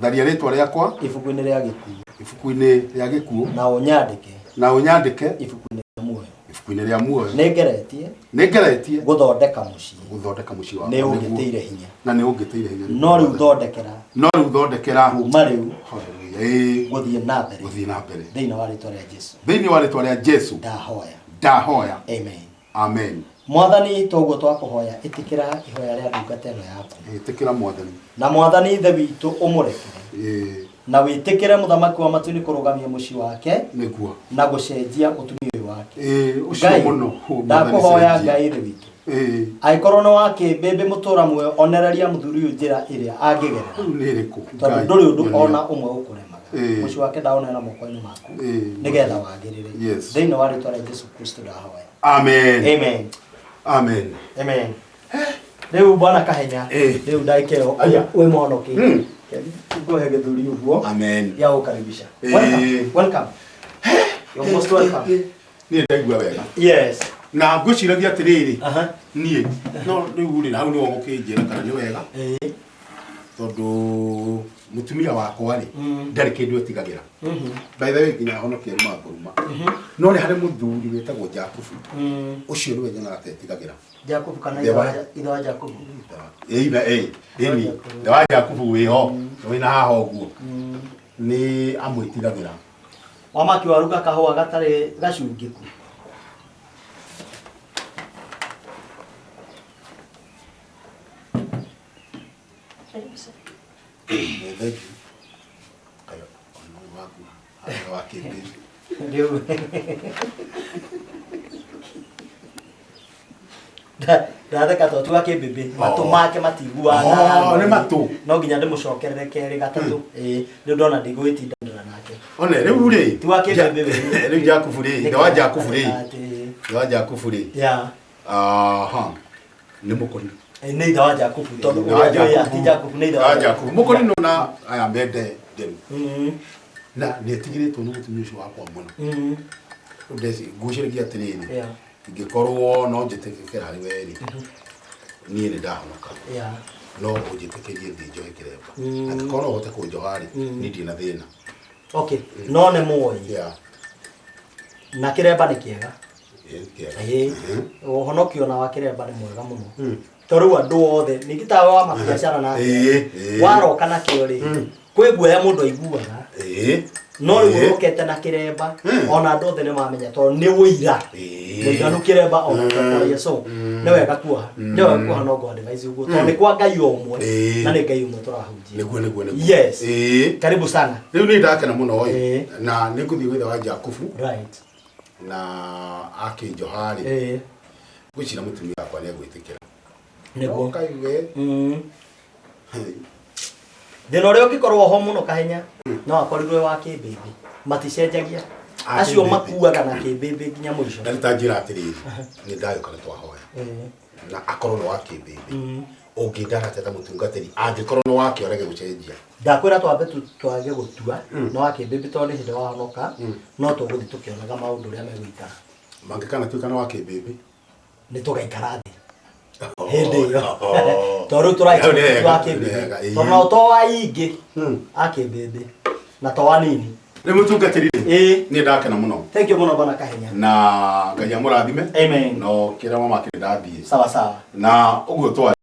Tharia rĩtwa rĩakwa. Ibuku-inĩ rĩa gĩkuũ. Ibuku-inĩ rĩa gĩkuũ. Na ũnyandĩke. Na ũnyandĩke. Ibuku-inĩ rĩa muoyo. Ibuku-inĩ rĩa muoyo. Nĩ ngeretie. Nĩ ngeretie. Gũthondeka mũciĩ. Gũthondeka mũciĩ wakwa. Nĩ ũngĩtĩire hinya. Na nĩ ũngĩtĩire hinya. No rĩu thondekera. No rĩu thondekera. Kuma rĩu. Hallelujah. Gũthiĩ na mbere. Gũthiĩ na mbere. Thĩinĩ wa rĩtwa rĩa Jesu. Thĩinĩ wa rĩtwa rĩa Jesu. Ndahoya. Ndahoya. Amen. Amen. Mwathani, toguo twakũhoya, ĩtĩkĩra ihoya rĩa ndungata ĩno yaku. Ĩtĩkĩra Mwathani. Na Mwathani Ithe witũ ũmũrekere. Na wĩtĩkĩre Mũthamaki wa matu-inĩ kũrũgamia mũciĩ wake. Nĩguo. Na gũcenjia ũtumia ũyũ wake. Ũcio Ngai, mũno. ndakũhoya Ngai Ithe witũ. Angĩkorwo nĩ wa kĩmbĩmbĩ mũtũra muoyo, onereria mũthuri ũyũ njĩra ĩrĩa angĩgerera. Rĩu nĩ ĩrĩkũ? Tondũ Ngai, ndũrĩ ũndũ nyonia. ona ũmwe ũkũremaga. Mũciĩ wake ndaũneana moko-inĩ maku. Nĩgetha wagĩrĩre. Yes. Thĩinĩ wa rĩtwa rĩa Jesu Kristo ndahoya. Amen. Amen. Amen. Amen. Rĩu Bwana Kahenya, rĩu ndagĩka ĩyo Aya. wĩ mũhonoki. Ngũhe gĩthũri ũguo. Amen. Ya gũkaribisha. Welcome. Welcome. You're most welcome. Niĩ ndaigua wega. Yes. Na ngwĩciragia atĩrĩrĩ, niĩ no rĩu rĩ, hau nĩho ũgũkĩnjĩra kana nĩ wega, tondũ mũtumia wakwa rĩ, ndarĩ kĩndũ etigagĩra. By the way, nginya honokia rumaga kũruma. No nĩ harĩ mũthuri wĩtagwo Jakubu, ũcio nĩwe nyonaga ta etigagĩra. Jakubu kana Ithe wa- ithe wa Jakubu. Ĩĩ, ĩĩ, ĩni ithe wa Jakubu wĩho wĩna haha ũguo nĩ amwĩtigagĩra. Wamaki waruga kahũa gatarĩ gacungĩku. Thank you. Kayo, ono waku, harĩa wa kĩmbĩmbĩ. Rĩu ndatheka tondũ ti wa kĩmbĩmbĩ, matũ make matiguaga. Oh, nĩ matũ. No nginya ndĩmũcokerere kerĩ gatatũ. Ĩĩ, rĩu ndona ndigũgĩtindanĩra nake. One rĩu rĩ, Ti wa kĩmbĩmbĩ we. Rĩu Jakubu rĩ, ithe wa Jakubu rĩ, ithe wa Jakubu rĩ, Yeah. aha, nĩ mũkoni. Nĩ ithe wa Jakubu tondũ Ithe wa ũrĩa njũĩ Jakubu. ti Jakubu, nĩ ithe Ithe wa Jakubu. Mũkoni no na aya mende nderu. Na nĩ etigĩrĩtwo nĩ mũtumia ũcio wakwa mũno. Rĩu ngwĩciragia atĩrĩrĩ, ingĩkorwo no njĩtĩkĩre harĩ we rĩ, niĩ nĩ ndahonoka. No ũnjĩtĩkĩrie thiĩ njohe kĩremba. Angĩkorwo no ũhote kũnjoha rĩ, niĩ ndirĩ na thĩna. Okay, no nĩ muoyi. Na kĩremba nĩ kĩega. Ĩĩ, kĩega. Ĩĩ. Ũhonokio na wa kĩremba nĩ mwega mũno. To rĩu andũ othe ningĩ ta wa mabiacara na Ĩĩ, ĩĩ. waroka nakĩo rĩ, kwĩ guoya mũndũ aiguaga. No rĩu ũrokete na kĩremba ona andũ othe nĩ mamenya tondũ nĩ ũira mũiganu kĩremba ona kĩokoria so nĩ wega kuoha nĩ wega kuoha no ngũ advise ũguo tondũ nĩ kwa Ngai o ũmwe na nĩ Ngai ũmwe tũrahunjia. Nĩguo nĩguo nĩguo. Yes. Karibu sana. Rĩu nĩ ndakena mũno ĩ na nĩ ngũthiĩ gwetha wa Jakubu. Right. Na akĩnjoha rĩ. Ngwĩciria mũtumia wakwa nĩ egwĩtĩkĩra. Nĩguo. Kaigue. Thĩna ũrĩa ũngĩkorwo ho mũno kahenya no akorirwo wa kĩmbĩmbĩ maticenjagia Ah, acio kĩmbĩmbĩ. makuaga na kĩmbĩmbĩ nginya mũico. Na ta njĩra atĩrĩrĩ nĩ ndagĩũka nĩ twahoya na akorwo nĩ wa kĩmbĩmbĩ ũngĩndara atĩa ta mũtungatĩri angĩkorwo nĩ wake ũrege gũcenjia. Ndakwĩra twambe twage gũtua no wa kĩmbĩmbĩ tondũ nĩ hĩndĩ wahonoka no tũgũthiĩ tũkĩonaga maũndũ ũrĩa megũikara. Mangĩkana tuĩka nĩ wa kĩmbĩmbĩ nĩ tũgaikara thĩ hĩndĩ ĩyo tondũ rĩu tũraikara wa kĩmbĩmbĩ tondũ no to wa ingĩ a kĩmbĩmbĩ na to wa nini. Rĩ mũtungatĩri rĩ nĩ ndakena mũno. Thank you mũno bwana Kahenya. Na Ngai amũrathime. Amen. No kĩrĩa mama kĩrĩ ndathiĩ. Sawa sawa. Na ũguo twarĩ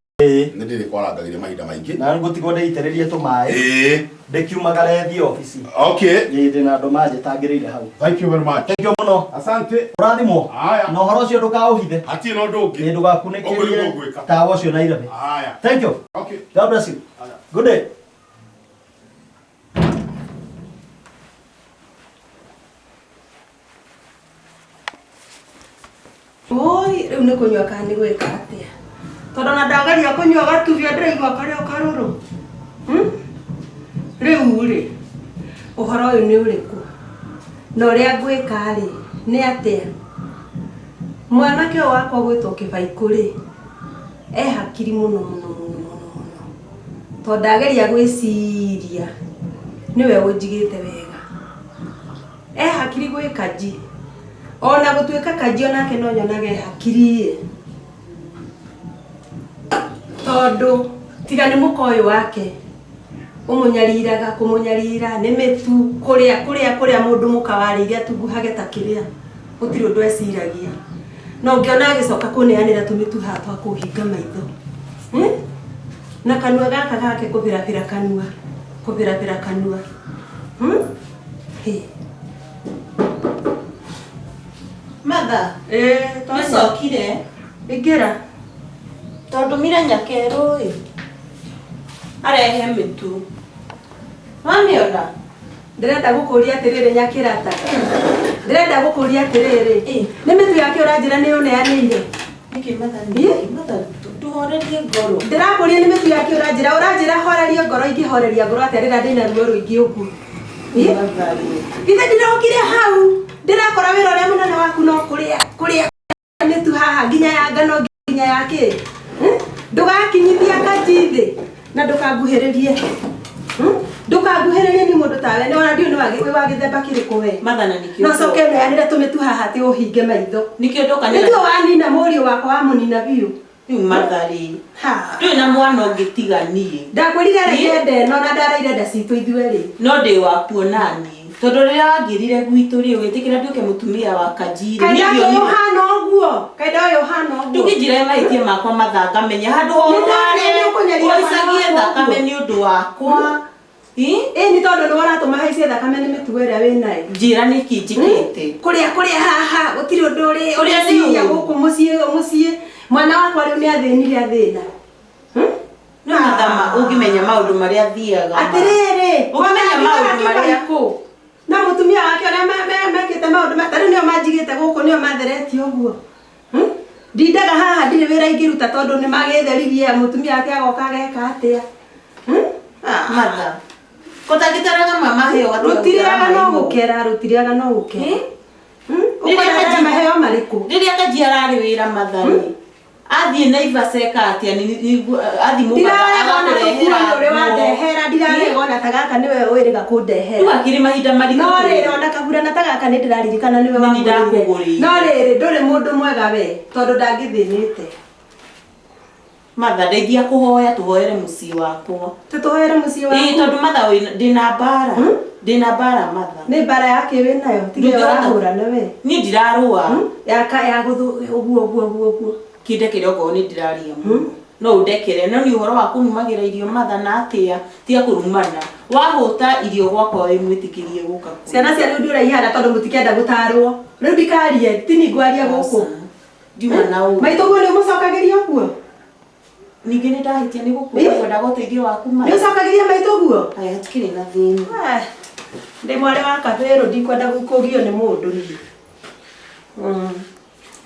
nĩ ndĩrĩkwarangagĩria mahinda maingĩ. Na ngũtigwo ndĩitĩrĩrie tũmaĩ. Ndĩkiumagare thiĩ obici. Okay. Ĩĩ ndĩna andũ manjĩtangĩrĩire hau. Thank you very much. Thank you mũno. Asante. Ũrathimwo. Haya. Na ũhoro ũcio ndũkaũhithe. Hatirĩ na ũndũ ũngĩ. Ĩĩ ndũgakunĩkĩrie Ũguo nĩguo ngwĩka. tawa ũcio na irabe. Haya. Thank you. Okay. God bless you. Good day. Oi, rĩu nĩ kũnyua kana nĩ gwĩka atĩa? Tondũ ona ndageria kũnyua gatubia ndĩraigua karĩ o karũrũ. Rĩu rĩ, ũhoro ũyũ nĩ ũrĩkũ? Na ũrĩa ngwĩka rĩ, nĩ atĩa? Mwanake ũyũ wakwa ũgwĩtwo Kĩbaikũ rĩ, e hakiri mũno mũno mũno mũno mũno. Tondũ ndageria gwĩciria, nĩwe ũnjigĩte wega. E hakiri gwĩ Kanji. Ona gũtuĩka Kanji onake no nyonage e hakiri ĩ. Tondũ tiga nĩ mũka ũyũ wake ũmũnyariraga kũmũnyarira nĩ mĩtu kũrĩa kũrĩa kũrĩa mũndũ mũka warĩire atunguhage ta kĩrĩa gũtirĩ ũndũ eciragia no ngĩona agĩcoka kũneanĩra tũmĩtu haha twa kũhinga maitho. Na kanua gaka gake kũbĩrabĩra kanua kũbĩrabĩra kanua. Hĩ. Matha. Nĩcokire. Ingĩra. Tondũ mire nyakerũ ĩ arehe mĩtu. Wamĩona? Ndĩrenda gũkũria atĩrĩrĩ nyakĩrata. Ndĩrenda gũkũria atĩrĩrĩ. Nĩ mĩtu yake ũranjĩra nĩ ũneanĩire. Nĩkĩ Matha? Nĩkĩ Matha? Tũhorerie ngoro. Ndĩrakũria nĩ mĩtu yake ũranjĩra. Ũranjĩra horerie ngoro ingĩhoreria ngoro atĩa rĩrĩa ndĩna ruo rũingĩ ũguo. Githĩ ndirokire hau ndĩrakora wĩra ũrĩa mũnene waku no kũrĩa kũrĩa mĩtu haha nginya ya ngano nginya ya kĩ. Ndũgakinyithia Kanji thĩ na ndũkanguhĩrĩrie. Ndũkanguhĩrĩrie ni mũndũ tawe nĩ ona ndiũĩ nĩ wa gĩthemba kĩrĩkũ we. Mathana nĩkĩo. No coke ũneanĩre tũmĩtu haha atĩ ũhinge maitho. Nĩkĩo ndoka Nĩtuo wanina mũriũ wakwa wamũnina biũ. Rĩu Matha rĩ. Ndũrĩ na mwana ũngĩ tiga niĩ. Ndakwĩrire reke nda ĩno na ndaraire nda citũ ithuerĩ. No ndĩ waku ona niĩ. Tondũ rĩrĩa wangĩrire gwitũ rĩ ũgĩtĩkĩra nduĩke mũtumia wa Kanji rĩ. Kaida ũyũ ũhana ũguo. Kaida ũyũ ũhana ũguo. Ndũngĩnjĩra mahĩtia makwa Matha ngamenya handũ ho ũrware ũhaicagie thakame nĩ ũndũ wakwa. Ĩ nĩ tondũ nĩwe ũratũma haicie thakame nĩ mĩtugo ĩrĩa wĩnayo. Njĩra nĩkĩ njĩkĩte. Kũrĩa kũrĩa haha gũtirĩ ũndũ ũrĩ Kũrĩa nĩ ũreciria ũũ. gũkũ mũciĩ mũciĩ. Mwana wakwa rĩu nĩ athĩnire athĩna. No Matha ũngĩmenya maũndũ marĩa thiaga. Atĩrĩrĩ, Ũngĩmenya maũndũ marĩa na mũtumia wake ũrĩa mekĩte maũndũ ta rĩu nĩo manjigĩte gũkũ nĩo matheretie ũguo. Ndindaga haha ndirĩ wĩra ingĩruta tondũ nĩ magĩtheririe mũtumia wake agoka ageka atĩa. Matha. Kũtangĩtaraga mama heo Rũtirĩaga no gũkera, rũtirĩaga no gũkera. Ũkwendaga maheo marĩkũ? Rĩrĩa Kanji ararĩ wĩra Matha rĩ. Athiĩ Naivas eka atĩa athiĩ Mombatha Ndirarega ona agakũrehera tũkuo nĩ ũrĩ nguo. wandehera, ndirarega ona ta gaka nĩwe wĩrĩga kũndehera. Rĩu akĩrĩ mahinda maritũ. No rĩrĩ ona kaburana ta gaka nĩ ndĩraririkana nĩwe wangũrĩire. ndakũgũrĩire. No rĩrĩ ndũrĩ mũndũ mwega we tondũ ndangĩthĩnĩte. Matha ndeithia kũhoya tũhoere mũciĩ wakwa. Tũtũhoere mũciĩ waku. Ĩĩ tondũ Matha ndĩna mbara. Ndĩna mbara Matha. Nĩ mbara yake wĩ nayo tiga ĩyo ũrahũrana we. Niĩ ndirarũa. Yaka ya gũthũ ũguo ũguo ũguo ũguo. Kĩndekere okorwo nĩ ndĩraria mũno. No ũndekere no nĩ ũhoro wa kũnumagĩra irio matha na atĩa tiga kũrumana. Wahũta irio gwakwa wĩ mwĩtĩkĩrie gũka kũrĩa. Ciana cia rĩu ndiũrĩa ihana tondũ mũtikenda gũtarwo. Rĩu ndikarie, tini ngwaria gũkũ. Ndiuma na ũũ. Maitũ guo nĩ ũmũcokagĩria ũguo? Ningĩ nĩ ndahĩtia nĩ gũkũra kwendaga ũteithio waku ma. Nĩ ũcokagĩria maitũ guo? Aya hatikĩrĩ na thĩna. Ndĩ mwarĩ wa kabĩrũ ndikwenda kũgio nĩ mũndũ niĩ.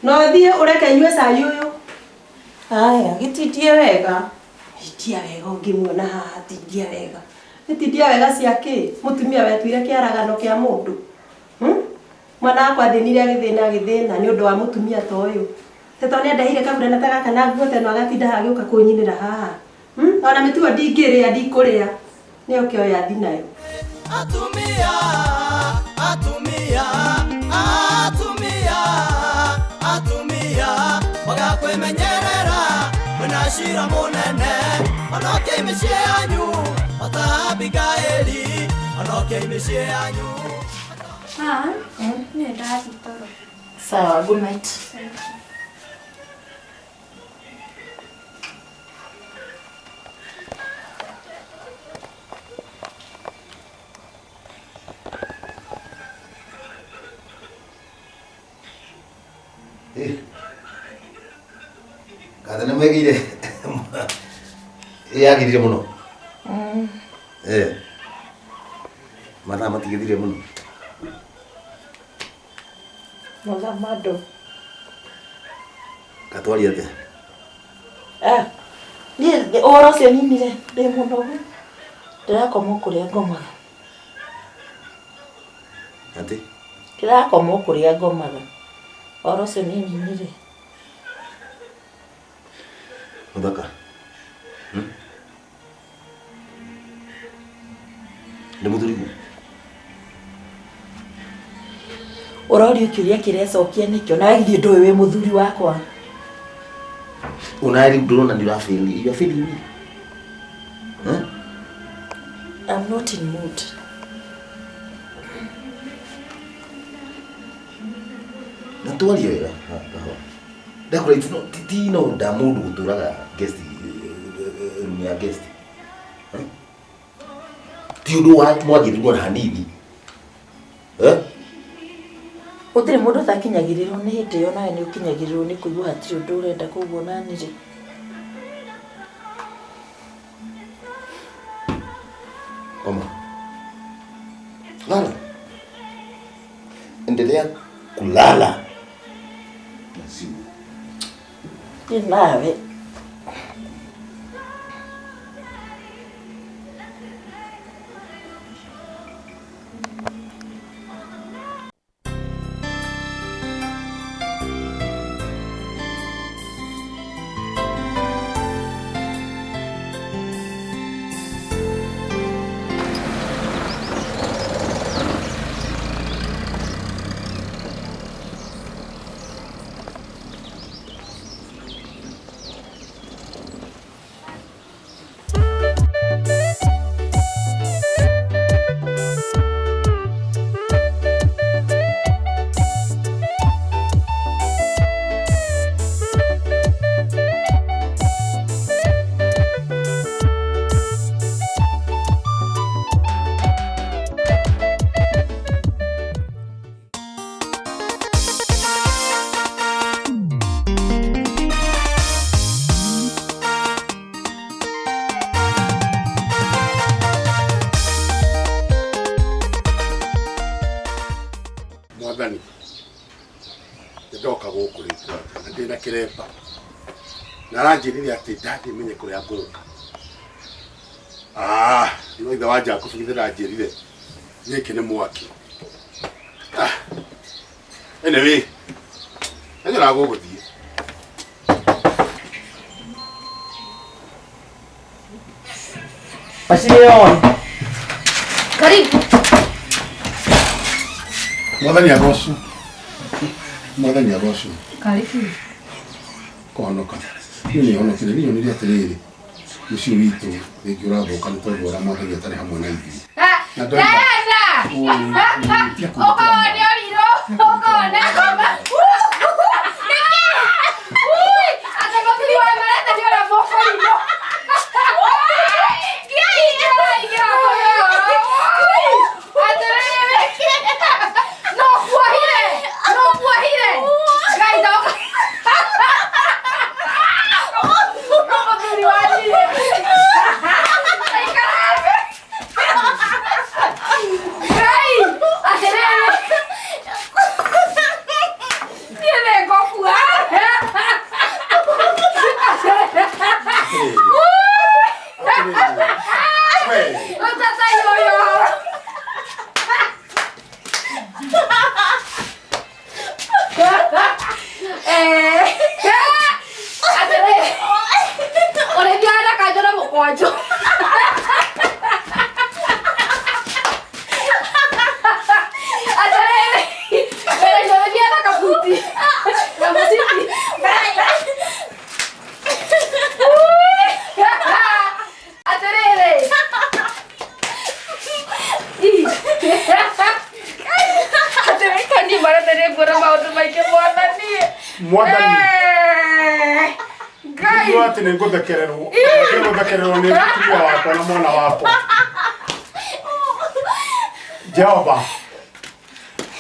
No thiĩ ũreke nyue cai ũyũ. Aya, gĩtindie wega. Tindia wega ũngĩmuona haha, tindia wega. Nĩ tindia wega cia kĩ? Mũtumia wetuire kĩaragano kĩa mũndũ. Mwana wakwa athĩnire agĩthĩna agĩthĩna nĩ ũndũ wa mũtumia ta ũyũ. Te tondũ nĩandeheire kaburana ta gaka na nguo ta ĩno agatinda haha agĩũka kũnyinĩra haha. Ona mĩtugo ndingĩrĩa ndikũrĩa. Nĩyo kĩoya thi nayo. Atumia, atumia, atumia, atumia, magakwimenyerera mwina cira munene onokiai mĩciĩ yanyu ota Abigaili onokiai mĩciĩ yanyu. Ah, nĩ ndathiĩ toro. Sawa, good night. Ngatho nĩ mwĩgĩire yagĩrire mũno. Mathaa matigĩthire mũno. Mathaa ma ndũ. Gatwaria atĩa? Niĩ ũhoro ũcio ninire ndĩ mũnogu. Ndĩrakoma o kũrĩa ngomaga. Atĩ? Ndĩrakoma o kũrĩa ngomaga. Ũhoro ũcio niĩ ninire. Mũthaka. Nĩ mũthuriguo? Ũrorio kĩũria kĩrecokia nĩkĩo na githĩ ndũĩ wĩ mũthuri wakwa. Ona rĩu ndũrona nĩ ũra feel. You are feeling me. Huh? I'm not in mood. Na twarie wega kahora. Ndakũra it's not ti no nda mũndũ gũtũraga guest room ya guest. Ti ũndũ wa mwagĩrĩirwo na hanini. Gũtirĩ mũndũ ũtakinyagĩrĩrwo nĩ hĩndĩ ĩyo nawe nĩ ũkinyagĩrĩrwo nĩ kũigua hatirĩ ũndũ ũrenda koguo nani rĩ. Koma. Lala. Endelea kulala. Maziwa. Ni nawe. Mwathani ndoka gũkũ rĩngĩ na ndĩna kĩremba na aranjĩrire atĩ ndathiĩ menye kũrĩa ngũka. No ithe wa Jakubu githĩ ndanjĩrire gĩkĩ nĩ mwaki. Anyway, nĩnyona gũgũthiĩ. Basi leo. Karibu. Mwathani agocwo. Mwathani agocwo. Karibu. Kũhonoka. Niĩ nĩhonokire, niĩ nyonire atĩrĩrĩ, mũciĩ witũ rĩngĩ ũrathũka nĩ tondũ ũrĩa Mwathani atarĩ hamwe na ithuĩ. Na ndoiga, Diana! tia kũgitĩra Ũkorwo nĩ ũrirũ, ũkorwo nĩ ngoma. Ui! Atĩ mũthuri wa mareta nĩ ũrĩa mũkũrirũ. mũkwanjũ. Atĩrĩrĩ, mbere ciothe na kabuti. Na mũcibi. Atĩrĩrĩ. Atĩrĩrĩ, kani marĩa nĩ nguona maũndũ maingĩ mwathani. Mwathani. Eh, Ngai. Niguo atĩ nĩ ngũthekererwo ngũthekererwo nĩ mũtumia wakwa na mwana wakwa. Jehova,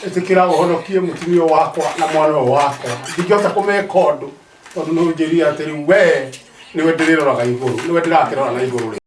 ĩtĩkĩra ũhonokie mũtumia wakwa na mwana ũyũ wakwa. Ndingĩhota kũmeka ũndũ tondũ nĩ ũnjĩrire atĩ rĩu we nĩwe ndĩrĩroraga igũrũ, nĩwe ndĩrakĩrora na igũrũ rĩ.